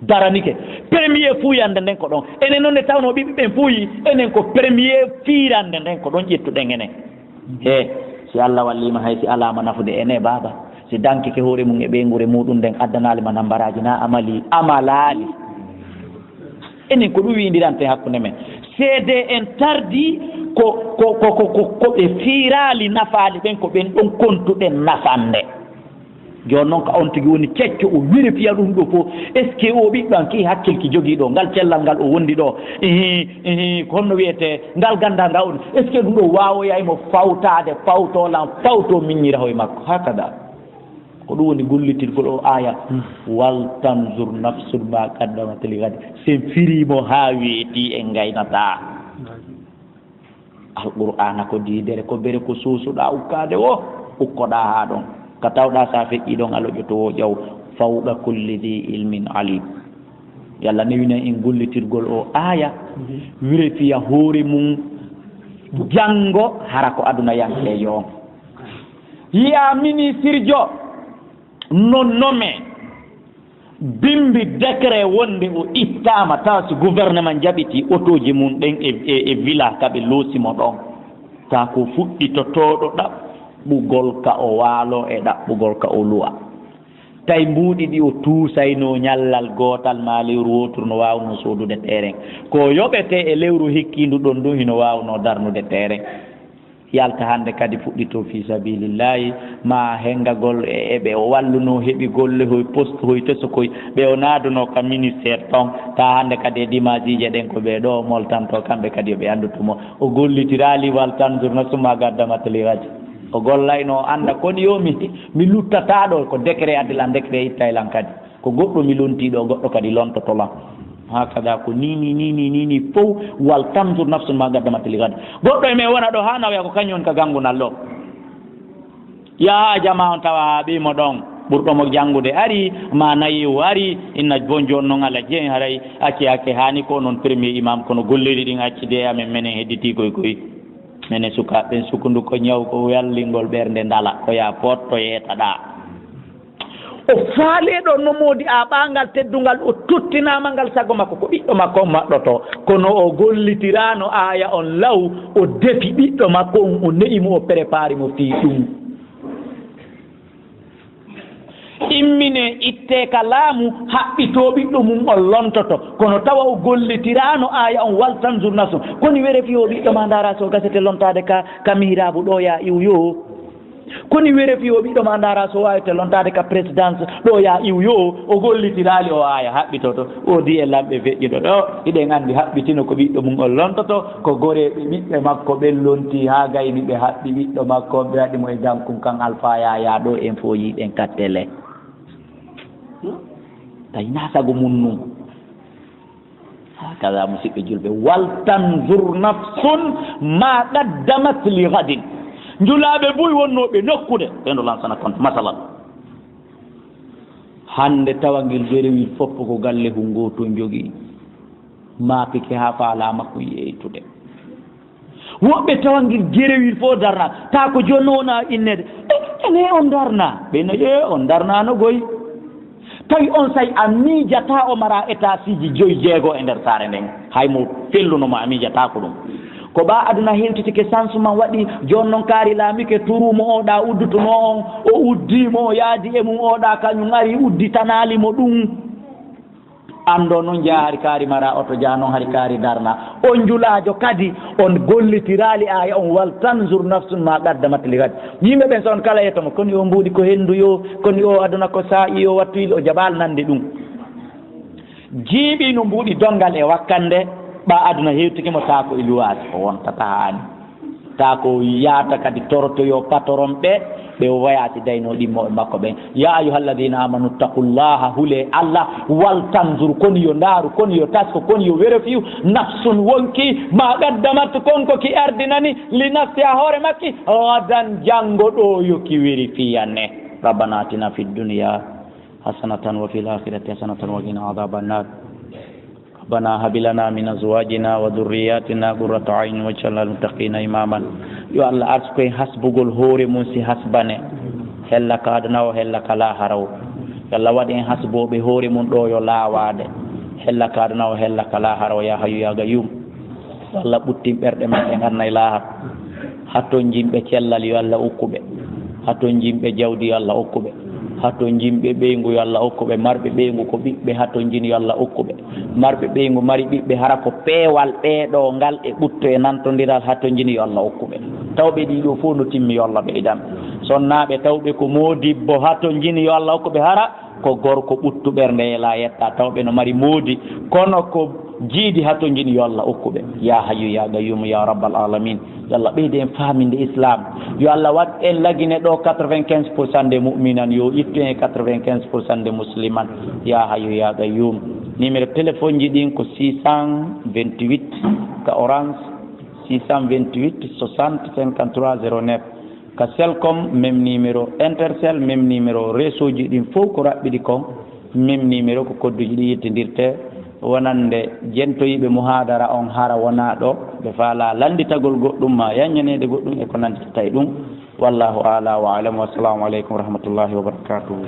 Daranike. Premier fuuyannde nden ko ɗon. Enen noon ne tawnoo ɓiɓɓe ɓen fuuyi, enen ko premier fiirannde nden ko ɗon ƴettuɗen enen. He, si Allah walliima hay si alaama nafude ene baaba. Si dankike hoore mum e ɓeynguure muɗum nden addanaali ma nambaraaji na amali, amalaali. Enen ko ɗum wiindirante hakkunde men. Seede en tardi ko, ko, ko, ko, ko, ko ɓe fiiraali nafaali ɓen ko ɓen ɗon kontuɗen nafande. Jooni noon ka on tigi woni kecco, o vérifiya ɗum ɗo fof. Est-ce que o ɓiɗɗo an kii hakkilki jogii ɗo, ngal cellal ngal o wondi ɗo? Ihi, ihi, ko honno wiyetee ngal ganndal ngal on? Est-ce que ɗum ɗo waawoyay mo fawtaade, fawto lan, fawto miññira hoye makko? Hakada. Ko ɗum woni gollitirgol o aaya. Wal tanzur nafsun ma qaddamat li gad. Sen firii mo haa weetii en ngaynataa. Alqur'aana ko diidere, ko bere ko suusuɗaa ukkaade woo, ukkoɗaa haa ɗon. Ka tawɗaa so a feƴƴii ɗon, a loƴoto woo ƴaw, fawqa kulli dhi ilmin alim. Yalla newina en gollitirgol o aaya, vérifiya hoore mum, janngo hara ko aduna yankeejo on. Yiya minisirjo no nome. Bimbi décret wonde o ittaama, tawa si gouvernement jaɓitii otooji mum ɗen e, e, e villa ka ɓe loosi mo ɗon. Tawa ko fuɗɗitotooɗo ɗaɓɓugol ka o waaloo e ɗaɓɓugol ka o luwa. Tawi mbuuɗi ɗi o tuusaynoo ñallal gootal maa lewru wooturu no waawnoo soodude terrain. Ko yoɓetee e lewru hikkiindu ɗon ɗum hino waawnoo darnude terrain. Yalta hannde kadi fuɗɗitoo fii sabiilillaahi, ma henngagol e, e ɓe o wallunoo heɓi golle, hoy poste, hoy tesokoy, ɓe o naadunoo ka ministère ton, ta hannde kadi e dimanche iije ɗen ko ɓe ɗo o moltantoo, kamɓe kadi yo ɓe anndu tumo. O gollitiraali wal tanzur nafsun ma qaddamat li ghad. O gollaynoo o annda koni yo mi, mi luttataa ɗo, ko décret addi lan, décret ittay lan kadi. Ko goɗɗo mi lontii ɗo, goɗɗo kadi lontoto lan. Hakada ko nii, nii, nii, nii, nii, nii fow, wal tanzur nafsun ma qaddamat li ghad. Goɗɗo e men wona ɗo haa nawoya ko kañum woni ka ganngunal ɗo. Yaha jamaa on tawa haa ɓii mo ɗon, ɓurɗo mo janngude ari, ma nayi o ari, inna bon jooni noon ala jeyi haray, acce, acce, haani ko onon premier imam, kono golleeji ɗin acci de amen, menen hedditii koy koy. Menen sukaaɓe ɓen sukundu ko ñaw ko wallingol ɓernde ndala, ko yaa pootto yeetaɗaa. O faaleeɗo no moodi aaɓaangal teddungal, o tottinaama ngal sago makko, ko ɓiɗɗo makko on maɗɗoto. Kono o gollitiraano aaya on law, o defi ɓiɗɗo makko on, o ne'i mo, o prépari mo fii ɗum. Immine ittee ka laamu, haɓɓitoo ɓiɗɗo mum on lontoto. Kono tawa o gollitiraano aaya on, wal tanzur nafsun. Koni were fii o ɓiɗɗo ma ndaara so gasete lontaade ka, ka mihraabu ɗo yaa iw yoo. Koni were fii o ɓiɗɗo ma ndaara so waawete lontaade ka présidence ɗo yaa iw yoo, o gollitiraali o aaya haɓɓitoto. O di e lamɓe feƴƴuɗo ɗo, hiɗen anndi haɓɓitino ko ɓiɗɗo mum on lontoto, ko goreeɓe ɓiɓɓe makko ɓen lontii haa gayni ɓe haɓɓi ɓiɗɗo makko on, ɓe waɗi mo e dankun kan Alfaa Yaayaa ɗo en fof yiiɗen ka tele. Tawi naa sago mum nun. Hakada, musiɓɓe julɓe, wal tanzur nafsun ma qaddamat li ghadin. Njulaaɓe buy wonnooɓe nokkude, ɓen ɗo lansana compte, masalan. Hannde tawa ngel derewil foppo ko galle hun gootun jogii. Maapike haa faalaama ko yeeytude. Woɓɓe tawa ngel jerewil fof darna, ta ko jooni no wona innede. E, ene on darna. Ɓe no, "Ee, on darnaano goy." Tawi on say a miijata o mara étage ji joyi jeego e nder saare nden. Hay mo felluno mo a miijata ko ɗum. Ko ɓa aduna hewtitike, sansu man waɗi. Jooni noon kaari laamike, turu mo o ɗa uddutunoo on, o uddii mo, o yaadi e mum, o ɗa kañum ari udditanaali mo ɗum. Anndo noon, jaa hari kaari mara oto, jaa noon hari kaari darna. On njulaajo kadi, on gollitiraali aaya on, "Wal tanzur nafsun ma qaddamat li gad." Yimɓe ɓen so on kala yetto mo, "Koni o mbuuɗi ko henndu yo, koni o aduna ko saa'i yo, wattu ili," o jaɓaali nande ɗum. Jiiɓi no mbuuɗi donngal e wakkannde, ɓa aduna hewtike mo, taa ko e luwaas, o wontata haani. Taa ko yaata kadi torotoyo patron ɓe, ɓe o wayaati daynoo ɗimmo e makko ɓen. "Ya ayyuhalladhina amanu taqullaha," hulee Allah, "wal tanzur," koni yo ndaaru, koni yo tasko, koni yo werofiyu, "nafsun," wonki, "ma qaddamat," kon ko ki ardinani, "li nafsiha," hoore makki, "ghadan," janngo ɗo yo ki werifiyane. Rabbana atina fid dunya hasanatan wa fil akhirati hasanatan wa qina adhaban nar. Rabbana hab lana min azwajina wa dhurriyyatina qurrata a'yun waj'alna lil muttaqina imama. Yo Allah arsuku en hasbugol hoore mum si hasbane. Hella ka aduna o, hella ka laahara o. Yo Allah waɗ en hasbooɓe hoore mum ɗo yo laawaade. Hella ka aduna o, hella ka laahara o, ya hayyu ya qayyum. Yo Allah ɓuttin ɓerɗe maɓɓe nganna e laahara. Hatonjinɓe cellal yo Allah okku ɓe. Hatonjinɓe jawdi yo Allah okku ɓe. Hatonjinɓe ɓeyngu yo Allah okku ɓe. Marɓe ɓeyngu ko ɓiɓɓe hatonjini yo Allah okku ɓe. Marɓe ɓeyngu mari ɓiɓɓe hara ko peewal ɓeeɗo ngal e ɓutto e nantondiral hatonjini yo Allah okku ɓe. Tawɓe ɗiɗo fof no timmi yo Allah ɓeydan. Sonnaaɓe tawɓe ko moodibbo hatonjini yo Allah okku ɓe hara ko gorko ɓuttu ɓernde yela yetta tawɓe no mari moodi kono ko jiidi hatonjini yo Allah okku ɓe. Ya hayyu ya qayyum ya rabbal alamin. Yo Allah ɓeydu en faaminde Islam. Yo Allah waɗ en lagine ɗo quatre-vingt-quinze pour cent de mu'minan, yo ittu en quatre-vingt-quinze pour cent de musliman. Ya hayyu ya qayyum. Numéro téléphone ji ɗin ko six cent vingt-huit ka Orange, six cent vingt-huit soixante cinquante-trois zéro neuf. Ka Celcom, même numéro, Intercell, même numéro, réseau ji ɗin fof ko raɓɓiɗi kon, même numéro, ko kodduji ɗi yettindirte. Wonande jentoyiiɓe muhaadara on hara wonaa ɗo, ɓe faalaa lannditagol goɗɗum maa yaññaneede goɗɗum e ko nannditata e ɗum. Wallahu a'la wa a'lam. Wassalamu aleykum wa rahmatullahi wa barakatuhu.